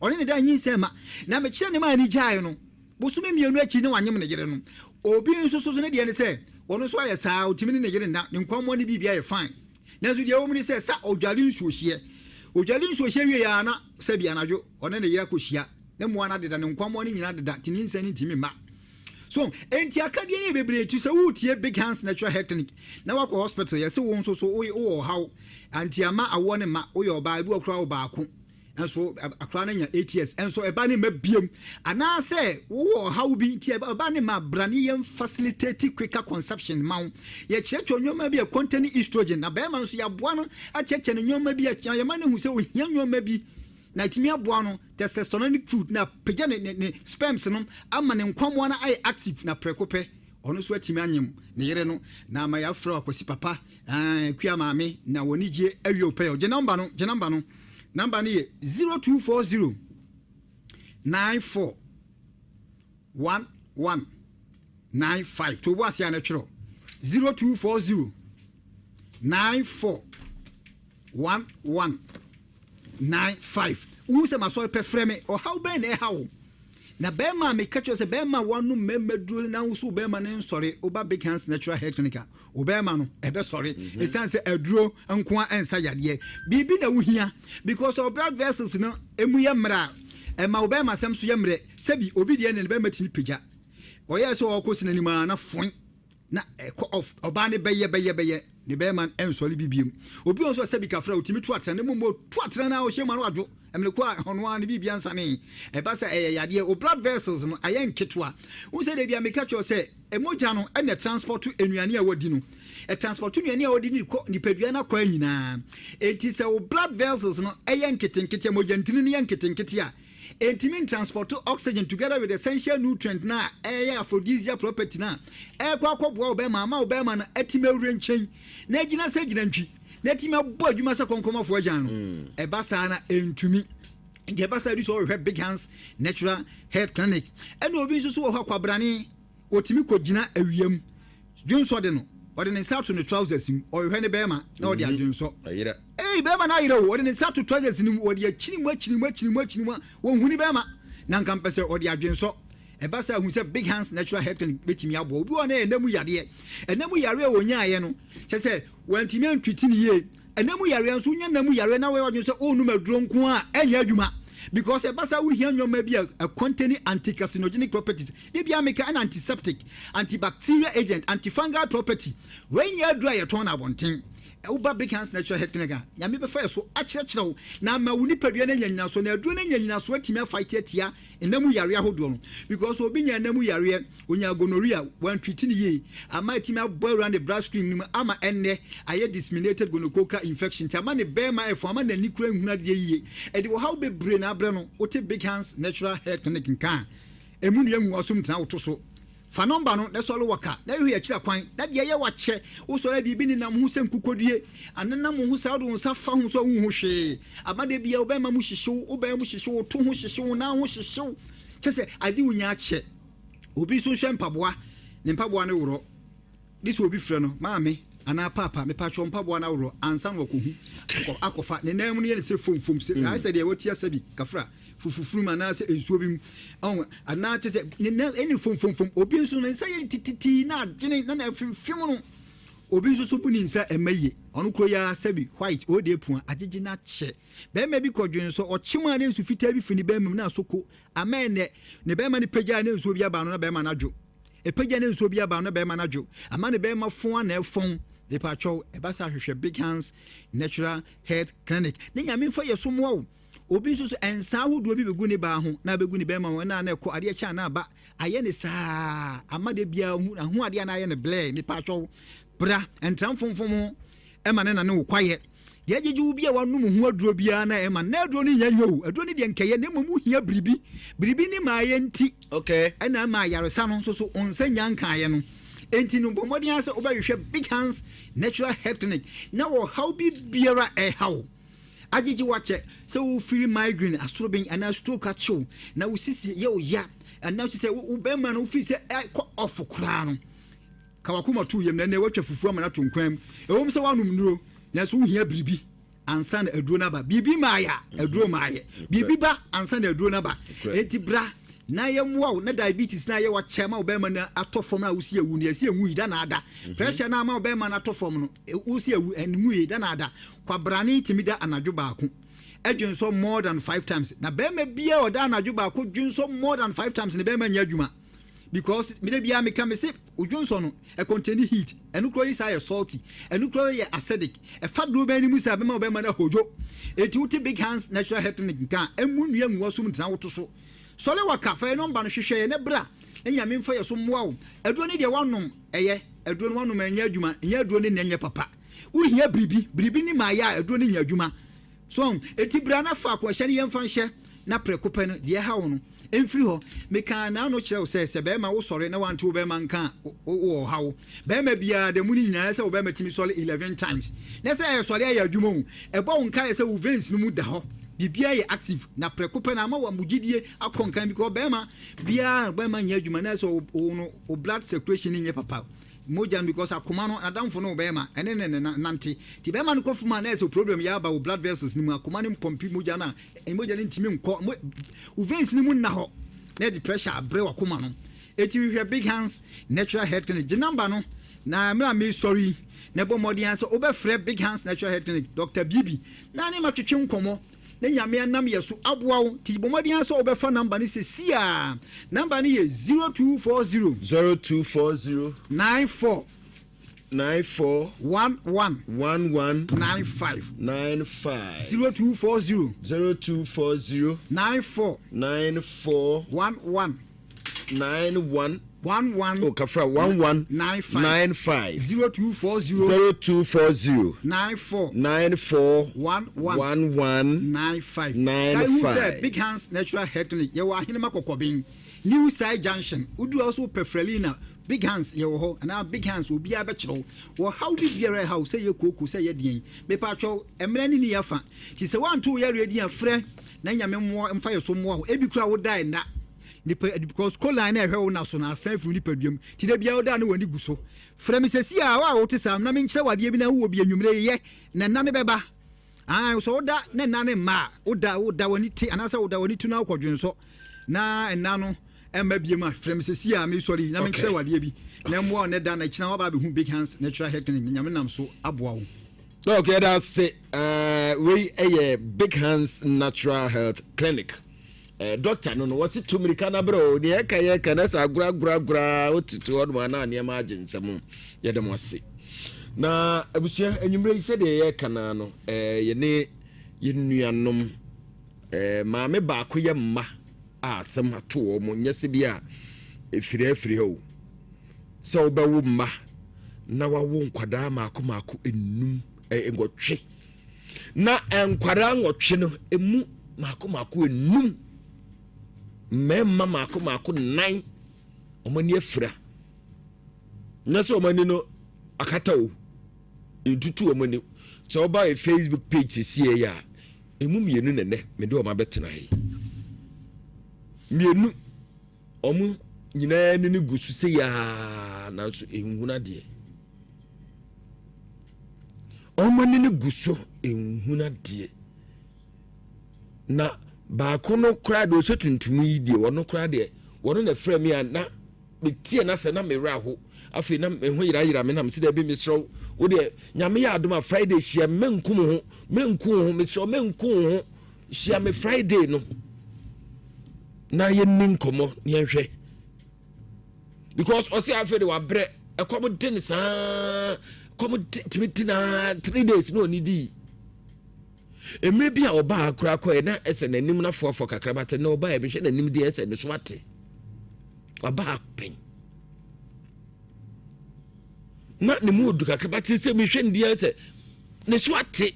Ɔne ne da nyinsɛn ma. Na mekyerɛ ne ma ani gyae no. Bosome mmienu akyi na wanyem ne yere no. Obi nso so ne deɛ ne sɛ, ɔno nso ayɛ saa, ɔtumi ne ne yere nna, ne nkwamoa ne biribiara yɛ fine. Nanso deɛ ɛwɔ mu ne sɛ, sɛ ɔdware nsuohyeɛ. Ɔdware nsuohyeɛ wie a na sɛbi anadwo ɔne ne yere akɔhyia, ne mmoa no adeda, ne nkwamoa no nyinaa adeda, nti nyinsɛn no ntumi mma. So, enti akadeɛ no yɛ bebree, nti sɛ woretie Big Hands Natural Health Clinic na woakɔ hospital, yɛse wo nso so wowɔ ɔhaw, anti ama awoɔ no mma, woyɛ ɔbaa, ebi wɔ koraa wo baako, nso akwadaa no anya 8 years nso ɛba ne mma biem anaasɛ wowɔ ɔhaw bi nti ɛba ne mma bra ne yɛn facilitate quicker conception ma wo. Yɛkyerɛkyerɛ nneɛma bi a contain estrogen na bɛrima nso yɛaboa no akyerɛkyerɛ no nneɛma bi a yɛma no hu sɛ ohia nneɛma bi na ɛtumi aboa no testosterone food na pagya ne ne ne sperms no ama ne nkwamoa no ayɛ active na prɛko pɛ ɔno nso atumi anyem ne yere no na ama yɛafrɛ akwasi papa. Aah Akua maame na wɔ anigye awie wo pɛyɛ. Gye number no, gye number no. Number no yɛ 0240 94 11 95. To bo ase a na twerɛ 0240 94 11 95. Wohu sɛ masɔre pɛ frɛ me. Ɔhaw bɛn na ɛha wo? Na bɛrima a meka kyerɛ sɛ bɛrima a wanom mmarima duro na woso bɛrima no nsɔre, woba Big Hands Natural Health Clinic a, wo bɛrima no ɛbɛsɔre. Ɛsiane sɛ aduro nko a ɛnsa yadeɛ, biribi na wohia, because ɔ blood vessels no emu yɛ mmerɛ a, ɛma wo bɛrima asɛm so yɛ mmerɛ. Sɛbi obi deɛ ne bɛrima tumi pagya, ɔyɛɛ sɛ ɔkɔ si n'anim a na foin na ɛkɔ off, ɔbaa ne bɛyɛ bɛyɛ bɛyɛ ne bɛrima ɛnsɔre bi biem. Obi wɔ nso sɛbi kafra, otumi to atena ne mu mo to atena na ɔhyɛ mu ano adwo ɛmene ko a ɔno ara ne biribi ansane. Ɛba sɛ ɛyɛ yadeɛ, o blood vessels no ayɛ nketewa. Wo sɛ debi a meka kyerɛ sɛ ɛmogya no ɛna transport nnuane a wɔdi no, ɛtransport nnuane a wɔdi no kɔ nipadua no akɔ nyinaa. Enti sɛ wo blood vessels no ɛyɛ nketenkete, mogya ntini no yɛ nketenkete a, ɛntumi transport oxygen together with essential nutrient na ɛyɛ aphrodisiac property na ɛkɔ akɔboa wo bɛrima ama wo bɛrima no atumi awura nkyɛn na agyina sɛ gyina ntwi na atumi abɔ adwuma sɛ kɔnkɔmɔfoɔ agyan no. Ɛba saa na ɛntumi. Nti ɛba saa bi sɛ ɔrehwɛ Big Hands Natural Health Clinic. Ɛna obi nso so wɔ hɔ, akwabrane, wɔtumi kɔgyina awiam dwonsɔ de no, ɔde ne nsa ato ne trousers mu, ɔrehwɛ ne bɛrima na ɔde adwonsɔ. Ayera. Ei, bɛrima no ayerɛ o. Ɔde ne nsa ato trousers no mu, ɔde akyini mu, akyini mu, akyini mu, akyini mu a wɔnhu ne bɛrima na nka mpɛ sɛ ɔde adwensɔ. Ɛba sɛ ahu sɛ Big Hands Natural Health Clinic bɛtumi aboa. Obi wɔ no, ɛnam mu yadeɛ, ɛnam mu yareɛ a wɔnyaeɛ no kyɛ sɛ wɔantumi antwiti ne yie. Ɛnam mu yareɛ nso, wonya nam mu yareɛ na wɔyɛ wadwene sɛ ɔnum aduro nko a, ɛnyɛ adwuma, because ɛba saa wohia nneɛma bi a ɛcontain anti-carcinogenic properties de bia meka, ɛna antiseptic, antibacterial agent, antifungal property. Wei nyɛ aduro a yɛtɔn no abɔnten. Woba Big Hands Natural Health Clinic a, Nyame bɛfa yɛ so akyerɛkyerɛ wo na ama wo nipadua no anya nyinasoɔ, na aduro no anya nyinasoɔ atumi afight atia ɛnam mu yareɛ ahodoɔ no, because obi nya ɛnam mu yareɛ, onya gonorrhea, wantreat no yie ama atumi abɔ awura ne blood stream no mu ama ɛnnɛ ayɛ disseminated gonococcal infection, nti ama ne bɛrima ɛfo, ama n'ani kura nhunu adeɛ yie, ɛde ɔhaw bebree na abrɛ no. Wote Big Hands Natural Health Clinic nka a, ɛmu nua ngu asom tena woto so. Fa nɔmba no na sɔre wɔ ka na hwehwɛ akyira kwan na deɛ ɛyɛ wakyɛ. Wosɔre a, biribi nenam ho sɛ nkukodue anenam wo ho saa, wode wo nsa fa ho so a, wonhu hwee. Ama da biara wo bɛrima mu hyehye wo, wo bɛrima mu hyehye wo, to ho hyehye wo, nan ho hyehye wo, kyɛ sɛ ade wo nya akyɛ. Obi nso nhwɛ mpaboa, ne mpaboa no worɔ de sɛ obi frɛ no maame anaa paapa, mepatwɔ mpaboa no aworɔ ansa na wakɔhu akɔfa. Ne nan mu no yɛ ne sɛ fomfom sɛ ayɛ sɛ deɛ wati asa bi kafra fufufuru mu anaasɛ nsuo bi mu ɔn anaa kyɛ sɛ ne nan ɛne fomfomfom. Obi nso ne nsa yɛ tititi na agyene na afimfim no. Obi nso so bu ne nsa ɛma yie, ɔno kuro yi ara sɛbi white ɔde apua agyegye na akyɛ. Bɛrima bi kɔ dwen so, ɔkyem a ne nsu fitaa bi fi ne bɛrima mu na asoko ama ɛnɛ ne bɛrima no pagya ne nsuo bi aba no na bɛrima no adwo, ɛpagya ne nsuo bi aba no na bɛrima no adwo ama ne bɛrima fon a na ɛfɔn. Nipa atwɛw, ɛba sa ahwehwɛ Big Hands Natural Health Clinic ne Nyame mfa yɛ so mmoa wo. Obi nso so nsa ahodoɔ bi bɛgu ne baa ho na bɛgu ne bɛrima ho ɛna na ɛkɔ adeɛ kyɛn na aba ayɛ ne saa ama de biara hu aho adeɛ na ayɛ ne blɛɛ. Nipa atwɛw, bra ntra mfomfom ho ɛma ne nane wo kwayɛ deɛ agyegye wo bi a wanom ho aduro biara na ɛma na aduro no nyɛ nyɛ o. Aduro no deɛ nkɛyɛ na mmom wohia biribi, biribi ne maayɛ nti ɛna ama ayaresa no nso so ɔnsa nya nkaeɛ no. Enti no bɔ mmɔden ara sɛ wobɛhwehwɛ Big Hands Natural Health Clinic na ɔhaw bi biara ɛha wo agyegye wakyɛ sɛ wofiri migraine, asoroben anaa stroke akyew na wo sisi yɛ wo ya anaa sɛ wo bɛrima no wofiri sɛ ɛkɔ ɔfo koraa no, ka wakoma to yam na ɛnɛ watwa fufuo ama no ato nkwan mu. Ɛwom sɛ woanom nnuro, nanso wohia biribi ansa na aduro no aba. Biribi maayɛ a aduro maayɛ, biribi ba ansa na aduro no aba. Enti bra na yɛmmoa wo na diabetes na ayɛ wakyɛ ma wo bɛrima no atɔ fam na wosi awu no, yɛsi enwu yi da na ada. Pressure na ama wo bɛrima no atɔ fam no, wosi awu ɛnwu yi da na ada. Kwabrane tumi da anadwo baako ɛdwensɔ more than five times, na bɛrima biara ɔda anadwo baako dwensɔ more than five times ne bɛrima nyɛ adwuma, because mede biara meka me se odwonsɔ no ɛcontain heat, ɛno kura yi saa yɛ salty, ɛno kura yɛ acidic, ɛfa duro bɛn no mu saa bɛma bɛma no ahodwo. Eti wote Big Hands Natural Health Clinic nka, ɛmu nnua ngu ɔsom ntena woto so. Sɔre waka fa yɛ nɔmba no hwehwɛ yɛ ne bra na Nyame mfa yɛ so mmoa wo. Aduro no deɛ wanom ɛyɛ aduro no wanom ɛnyɛ adwuma, ɛnyɛ aduro no nyɛ papa. Wohia biribi, biribi ne maa yɛ a aduro no nyɛ adwuma so. Eti bra na fa akɔhyɛ no yɛmfa nhyɛ na prɛko pɛ no deɛ ɛha wo no mfiri hɔ. Mekaa n'ano kyerɛ wo sɛ sɛ bɛrima wosɔre na wante wo bɛrima nka a, wowɔ ɔhaw. Bɛrima biara da mu no nyinaa sɛ wo bɛrima tumi sɔre 11 times na sɛ ɛyɛ sɔre ayɛ adwuma o, ɛbɔ wo nkaeɛ sɛ wo veins no mu da hɔ, biribiara yɛ active na prɛko pɛ no ama wo gyidie akɔ nkan, because bɛrima biara bɛrima nyɛ adwuma na sɛ wo no wo blood circulation nyɛ papa. Mogya no because akoma no nadamfo no wo bɛɛma ɛne ne ne nante nti bɛɛma no kɔ fam a na ɛsɛ problem yɛ aba wo blood vessels no mu akoma no mpɔmpi mogya no a mogya no ntumi nkɔ mo wo veins no mu nna hɔ na ɛde pressure abrɛ wakoma no eti hwehwɛ Big Hands Natural Health Clinic gye number no na mmerɛ a mesɔre yi na ɛbɔ mmɔden ara sɛ wobɛfrɛ Big Hands Natural Health Clinic Dr. Bibi na ne ma twetwe nkɔmmɔ na Nyame anam yɛ so aboa wo nti bɔ mmɔden ara sɛ wobɛfa number no sesiaa. Number no yɛ 0240. 0240. 94. 94. 11. 11. 95. 95. 0240. 0240. 94. 94. 11. 91. 11. Oh, kafra 11. 95. 95. 0240. 0240. 94. 94. 11. 11. 95. 95. Sɛ Big Hands Natural Health Clinic yɛwɔ Ahenema Kɔkɔben, New Side Junction. Wodu hɔ so wopɛ Frelina, Big Hands yɛwɔ hɔ anaa Big Hands obiara bɛkyerɛ wo. Wɔhaw bi biara ɛhaw sɛ yɛ kooko sɛ yɛ deɛn. Mepatwɛw mmerɛ ne ni afa. Nti sɛ woanto wo yareɛ din a frɛ na Nyame mmoa mfa yɛ so mmoa wo. Ebi koraa woda ɛnna. Nipa because kolan na ɛhwɛ wo na so na asan firi nipadua mu. Nti da biara woda na w'ani gu so. Frɛ me sɛsi a wo a wote saa na menkyerɛ wo adeɛ bi na wowɔ bi anwummerɛ yi yɛ na nna no bɛba. Ae, sɛ woda na nna no mma a, woda woda w'ani te anaasɛ woda w'ani to na wokɔdwensɔ na nna no ɛmma biem a, frɛ me sɛsi a mesɔre yi na menkyerɛ wo adeɛ bi na mmoa wo nnɛ da na akyina woaba abɛhu Big Hands Natural Hair Clinic na Nyame nam so aboa wo. Okay, yɛda ase. Uh, wei ɛyɛ Big Hands Natural Health Clinic. Eh, doctor no no wɔse tu mirika na brɛ o deɛ ɛka yɛ ka na sɛ agoragoragora wotutu hɔ nom anaa nneɛma agye nsɛm yɛda mo ase na abusua anwummerɛ yi sɛdeɛ yɛka naa no eh, yɛne yɛn nuanom eh, maame baako yɛ mma a asɛm ato wɔ mo nyɛ sɛ bi a ɛfiri afiri ha o sɛ wobɛwo mma na wawo nkwadaa maako maako enum eh, nwɔtwe Na nkwadaa nwɔtwe no emu mako mako enum, mmarima mako mako nnan, wɔn ani afira. Nyɛ sɛ wɔn ani no akata o, ntutu wɔn ani. Sɛ wɔba yɛ Facebook page siesie yɛ a, emu mmienu na ɛnɛ mede wɔn abɛtena yi. Mmienu, wɔn nyinaa ani no gu so sɛ yaa nanso nhunu adeɛ. Wɔn ani no gu so nhunu adeɛ. Na baako no koraa deɛ ɔhyɛ tuntum yi deɛ ɔno koraa deɛ wɔno na ɛfrɛ me a na metie na sɛ na me werɛ aho afei na me ho yerayera me na mese daabi mesrɛ wo wo deɛ nyame yɛ adom a Friday hyia me menku mo ho menku wo ho mesrɛ wo menku wo ho hyia me Friday no na yɛnni nkɔmmɔ na yɛnhwɛ because ɔsɛ afei de wabrɛ ɛkɔm de ne saa kɔm de tumi di na 3 days na ɔni di mmerɛ bi a ɔbaa koraa kɔɛ na ɛsɛ n'anim no afoafo kakra bate na ɔbaa ɛbɛhwɛ n'anim deɛ ɛsɛ ne so ate ɔbaa pɛn na ne mu odu kakra bate sɛ mehwɛ ne deɛ sɛ ne so ate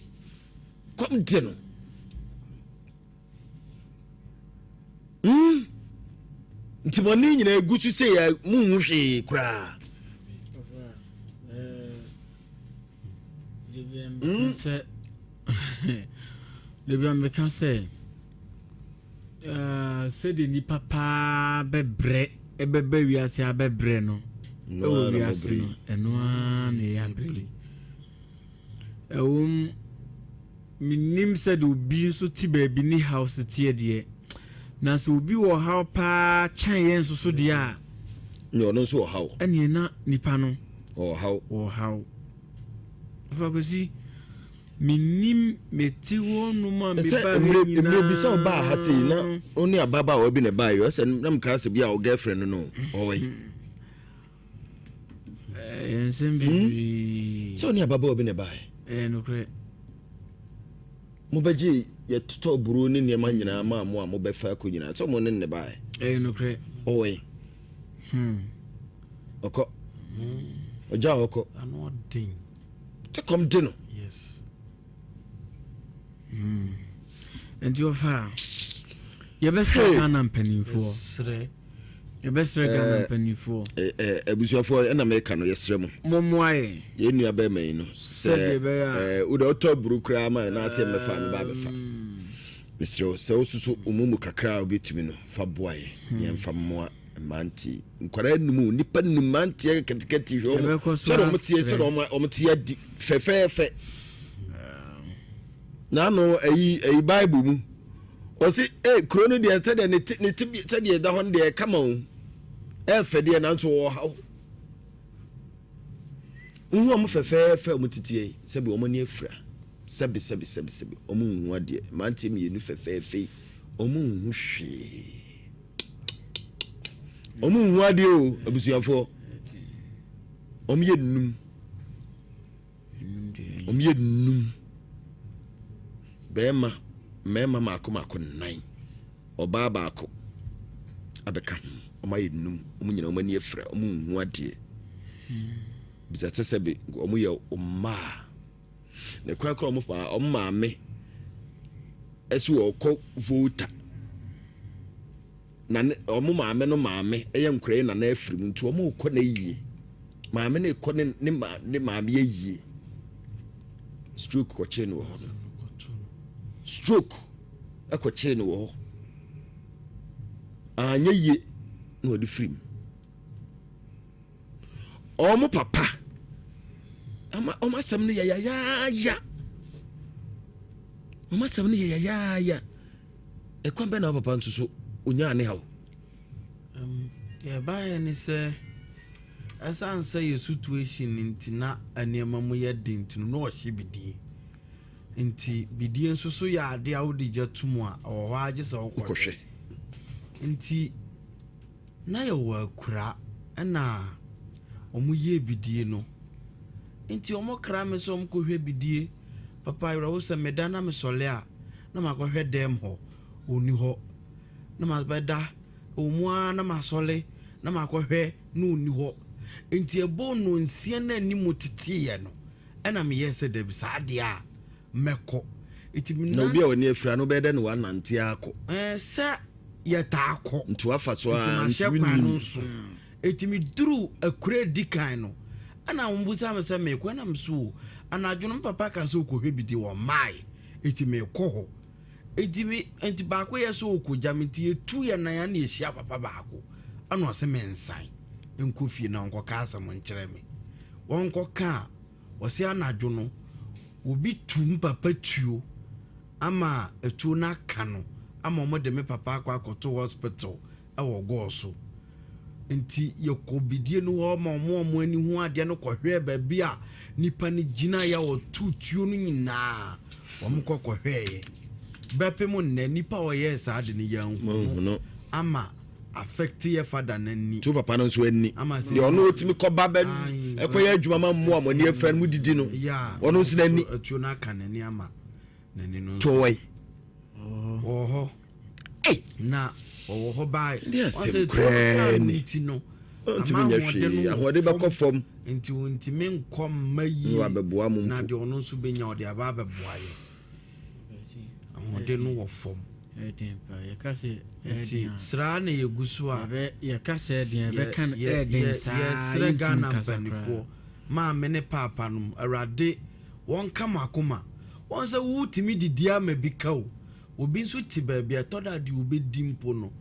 kɔm de no Hmm? Nti bɔne nyinaa egu so sɛ yɛ munhu hwee koraa. Hmm? Sɛ debi a meka sɛ sɛdeɛ nipa paa bɛbrɛ ɛbɛba wiase abɛbrɛ no ɛwɔ wiase no ɛno ara na ɛyɛ abrɛ yi. Ɛwom, mennim sɛdeɛ obi nso te baabi ne haw so teɛ deɛ, na sɛ obi wɔ haw paa kyɛn yɛn nso so deɛ a, Ne ɔno nso wɔ haw. ɛneɛ na nipa no Ɔwɔ haw. wɔ haw. Ɔfa Kwesi, mennim mete hɔ nom a Sɛ meba ha mmerɛ mmerɛ bi sɛ ɔbaa ha sei na nyinaa no. wo ne ababaawa bi na ɛbaeɛ ɔsɛ na mekaa sɛ bi a wo girlfriend no no ɔwɔ yi. Ɛyɛ nsɛm hmm? bebree. Sɛ ɔne ababaawa bi na ɛbaeɛ. Ɛyɛ nokorɛ. Mobɛgye yɛtotɔ buro ne nneɛma nyinaa maa mo a mobɛfa akɔ nyinaa sɛ ɔmo ne ne baeɛ. Ɛyɛ nokorɛ. Ɔwɔ yi. Hmm. Ɔkɔ. Hmm. Ɔgya ɔkɔ. Ano ɔden. Tɛ kɔm de no. Yes. Hmm. Nti ɔfa a yɛbɛsrɛ Ghana mpanimfoɔ. Yɛbɛsrɛ Ghana eh, mpanimfoɔ. Eh, eh, abusuafoɔ ɛna mɛka no yɛsrɛ mo. Mommoa yɛn. Yɛn nua bɛrima yi no. Sɛdeɛ ɛbɛyɛ a. Wode ɔtɔ aburo koraa ma na asɛ mmɛfa no ba abɛfa. Mesrɛ wo sɛ wososo ɔmu mu kakra a wobɛtumi no fa boa yɛn. Hmm. Yɛmfa mmoa Mmeranteɛ nkwadaa num o, nnipa num mmeranteɛ ketekete hwɛ wɔn Yɛbɛkɔ so sɛdeɛ wɔn teɛ asrɛ. sɛdeɛ wɔn wɔn te adi fɛfɛɛfɛ. N'ano ayi ayi Bible mu ɔsi ee kuro no deɛ sɛdeɛ ne te ne te sɛdeɛ ɛda hɔ no deɛ ɛkama o ɛɛfɛ deɛ nanso wɔ ɔhaw. Wohu wɔn fɛfɛɛfɛ a wɔn tete yi sɛbi wɔn ani afira sɛbi sɛbi sɛbi sɛbi wɔn nhu adeɛ mmeranteɛ mmienu fɛfɛɛfɛ yi wɔn nhu hwee wɔn nhu adeɛ o abusuafoɔ wɔn yɛ nnum wɔn yɛ nnum bɛrima mmarima mako mako nnan. Ɔbaa baako abɛka ho, wɔn ayɛ num, wɔn nyinaa wɔn ani afira, wɔn nhu adeɛ. Bisa sɛ sɛbe wɔn yɛ mmaa. Na kwan kora wɔn fa wɔn maame ɛso wɔkɔ Volta. Na ne wɔn maame no maame ɛyɛ nkora yi nana afiri mu nti wɔn rekɔ n'ayie. Maame no rekɔ ne ne ma ne maame ayie. Stroke kɔkyee no wɔ hɔ no. Stroke. kɔkyeree no wɔ hɔ. Anyɛ yie na ɔde firi mu. Wɔn papa ama wɔn asɛm no yɛ yayaaya. Wɔn asɛm no yɛ yayaaya. Ɛkwan bɛn na wo papa nso so onyaa ne haw? Deɛ ɛbaeɛ ne sɛ ɛsiane sɛ yɛ situation nti na nneɛma mu yɛ den nti no na ɔhyɛ bidie. Nti bidie nso so yɛ adeɛ a wode gya to mu a, ɛwɔ hɔ ara gye sɛ wokɔhwɛ. Nti na yɛwɔ akura ɛna wɔyɛɛ bidie no. Nti wɔkra me sɛ wɔnkɔhwɛ bidie. Papa awerɛho sɛ meda na mesɔre a, na makɔhwɛ dɛm hɔ, ɔnni hɔ. Na mabɛda, ɛwɔ mu ara na masɔre na makɔhwɛ na ɔnni hɔ. Nti ɛbɔɔ nnɔnsia na anim teteeɛ no, Ɛna meyɛɛ sɛ dabi saa deɛ a mɛkɔ. Nti me Na obi a w'ani afira no wobɛyɛ dɛn na woanante akɔ? Ɛɛ sɛ yɛtaa kɔ. Nti woafa so Nti ara mahyɛ nti kwan no wonnim. nso. Nti meduru akura edi kan no ɛna wɔn bisa me sɛ meekɔ ɛna me so o anadwo no me papa kaa sɛ ɔkɔhwɛ bi deɛ ɔmmae nti meekɔ hɔ. Nti me nti baako yɛ sɛ ɔkɔgya me nti yɛtu yɛn nan ana yɛhyia papa baako ɛna ɔse mensan nkɔ fie na ɔnkɔka asɛm nkyerɛ me. Wɔnkɔka a, ɔse anadwo no obi tu me papa tuo ama atuo no aka no ama wɔde me papa akɔ akɔto hospital wɔ Gɔɔ so. Nti yɛkɔ bidie no hɔ ma wɔn a wɔn ani hu adeɛ no kɔhwɛɛ baabi a nipa no gyinaeɛ a wɔto tuo no nyinaa wɔn kɔ kɔhwɛeɛ. Bɛpem nnɛ nipa a ɔyɛɛ saa ade no yɛanhu no ama affect yɛ fada no ani. To papa no nso ani. Deɛ ɔno ɔtumi kɔba bɛ ɛkɔyɛ adwuma ma mmoa mo ani afira no mu didi no ɔno nso n'ani. Atuo no aka n'ani ama n'ani no nso. To wɔ yi. Wɔ hɔ. Na ɔwɔ hɔ baa. Ɛde asɛm koraa ni. Nti no. Ɔntumi nyɛ hwee ahoɔden bɛkɔ fam. Nti ɔntumi nkɔ mma yie. Na wabɛboa mo mpo. Na deɛ ɔno nso bɛnya ɔde aba abɛboa yɛ. Ahoɔden no wɔ fam. Ɛden paa yɛka sɛ Nti sraa na yɛgu so a. Yɛka sɛ ɛden yɛbɛka no ɛden saa Yɛsrɛ Ghana mpanifoɔ, maame ne paapa nom, Awurade wɔnka mo akoma. Wɔn sɛ wotumi didi ama bi ka o, obi nso te baabi a ɛtɔ da a deɛ obɛdi mpo no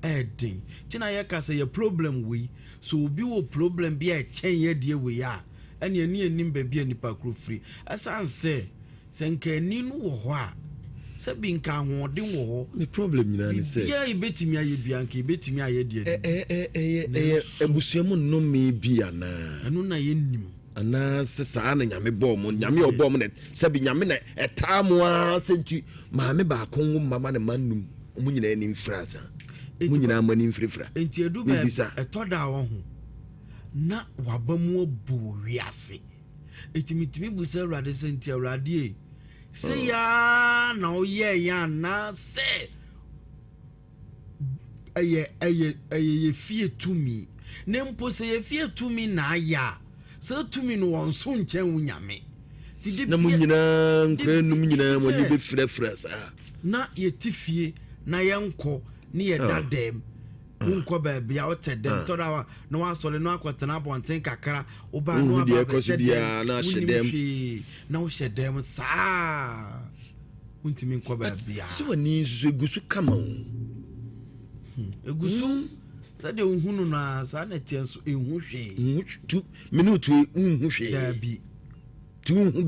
ɛden. Nti na yɛka sɛ yɛ problem wei, sɛ obi wɔ problem bi a ɛkyɛn yɛ deɛ wei a, ɛneɛ ne yɛnim baabi a nipa korɔ firi. Ɛsiane sɛ Sɛ nka ani no wɔ hɔ a, sɛbi nka ahoɔden wɔ hɔ. Me problem nyinaa ne sɛ. Biribiara a yɛbɛtumi ayɛ biara, nka yɛbɛtumi ayɛ de adidi. Ɛyɛ ɛyɛ abusua mu nnome bi anaa? Ɛno na yɛnnim. Anaa sɛ saa na Nyame bɔɔ mo, Nyame a ɔbɔɔ mo na sɛbi Nyame na ɛtaa mo ara sɛ nti maame baako nwo mma ma ne mma nnum, wɔn nyinaa ani mfira saa. Mo nyinaa mo ani mfirafira. Nti ɛdu baabi ɛtɔ da a wɔho na waba mu abu wɔ wiase. Enti metumi bisa Awurade sɛ, nti Awurade e, sɛ oh. yaa na woyɛɛ yɛn anaasɛ ɛyɛ ɛyɛ ɛyɛ yɛ fie tumi na mpo sɛ yɛ fie tumi na ayɛ a sɛ tumi no wɔn so nkyɛn wo nyame. Na mo nyinaa nkura enum nyinaa mo ani bɛfirafira saa. Na yɛte fie na yɛnkɔ ne yɛda oh. dɛm. Wonkɔ baabi a wotɛ dɛm tɔ da na wasɔre na wakɔtena abɔnten kakra wobaa na waba abɛhyɛ dɛm wonim hwee na wohyɛ dɛm saa wontumi nkɔ baabi a. Sɛ w'ani nso egu so kama o. Egu so. Sɛdeɛ wohunu no a, saa na ɛteɛ, nso ɛnhu hwee. Nhu tu mene wotu, wonhu hwee. Daabi. Tu wonhu.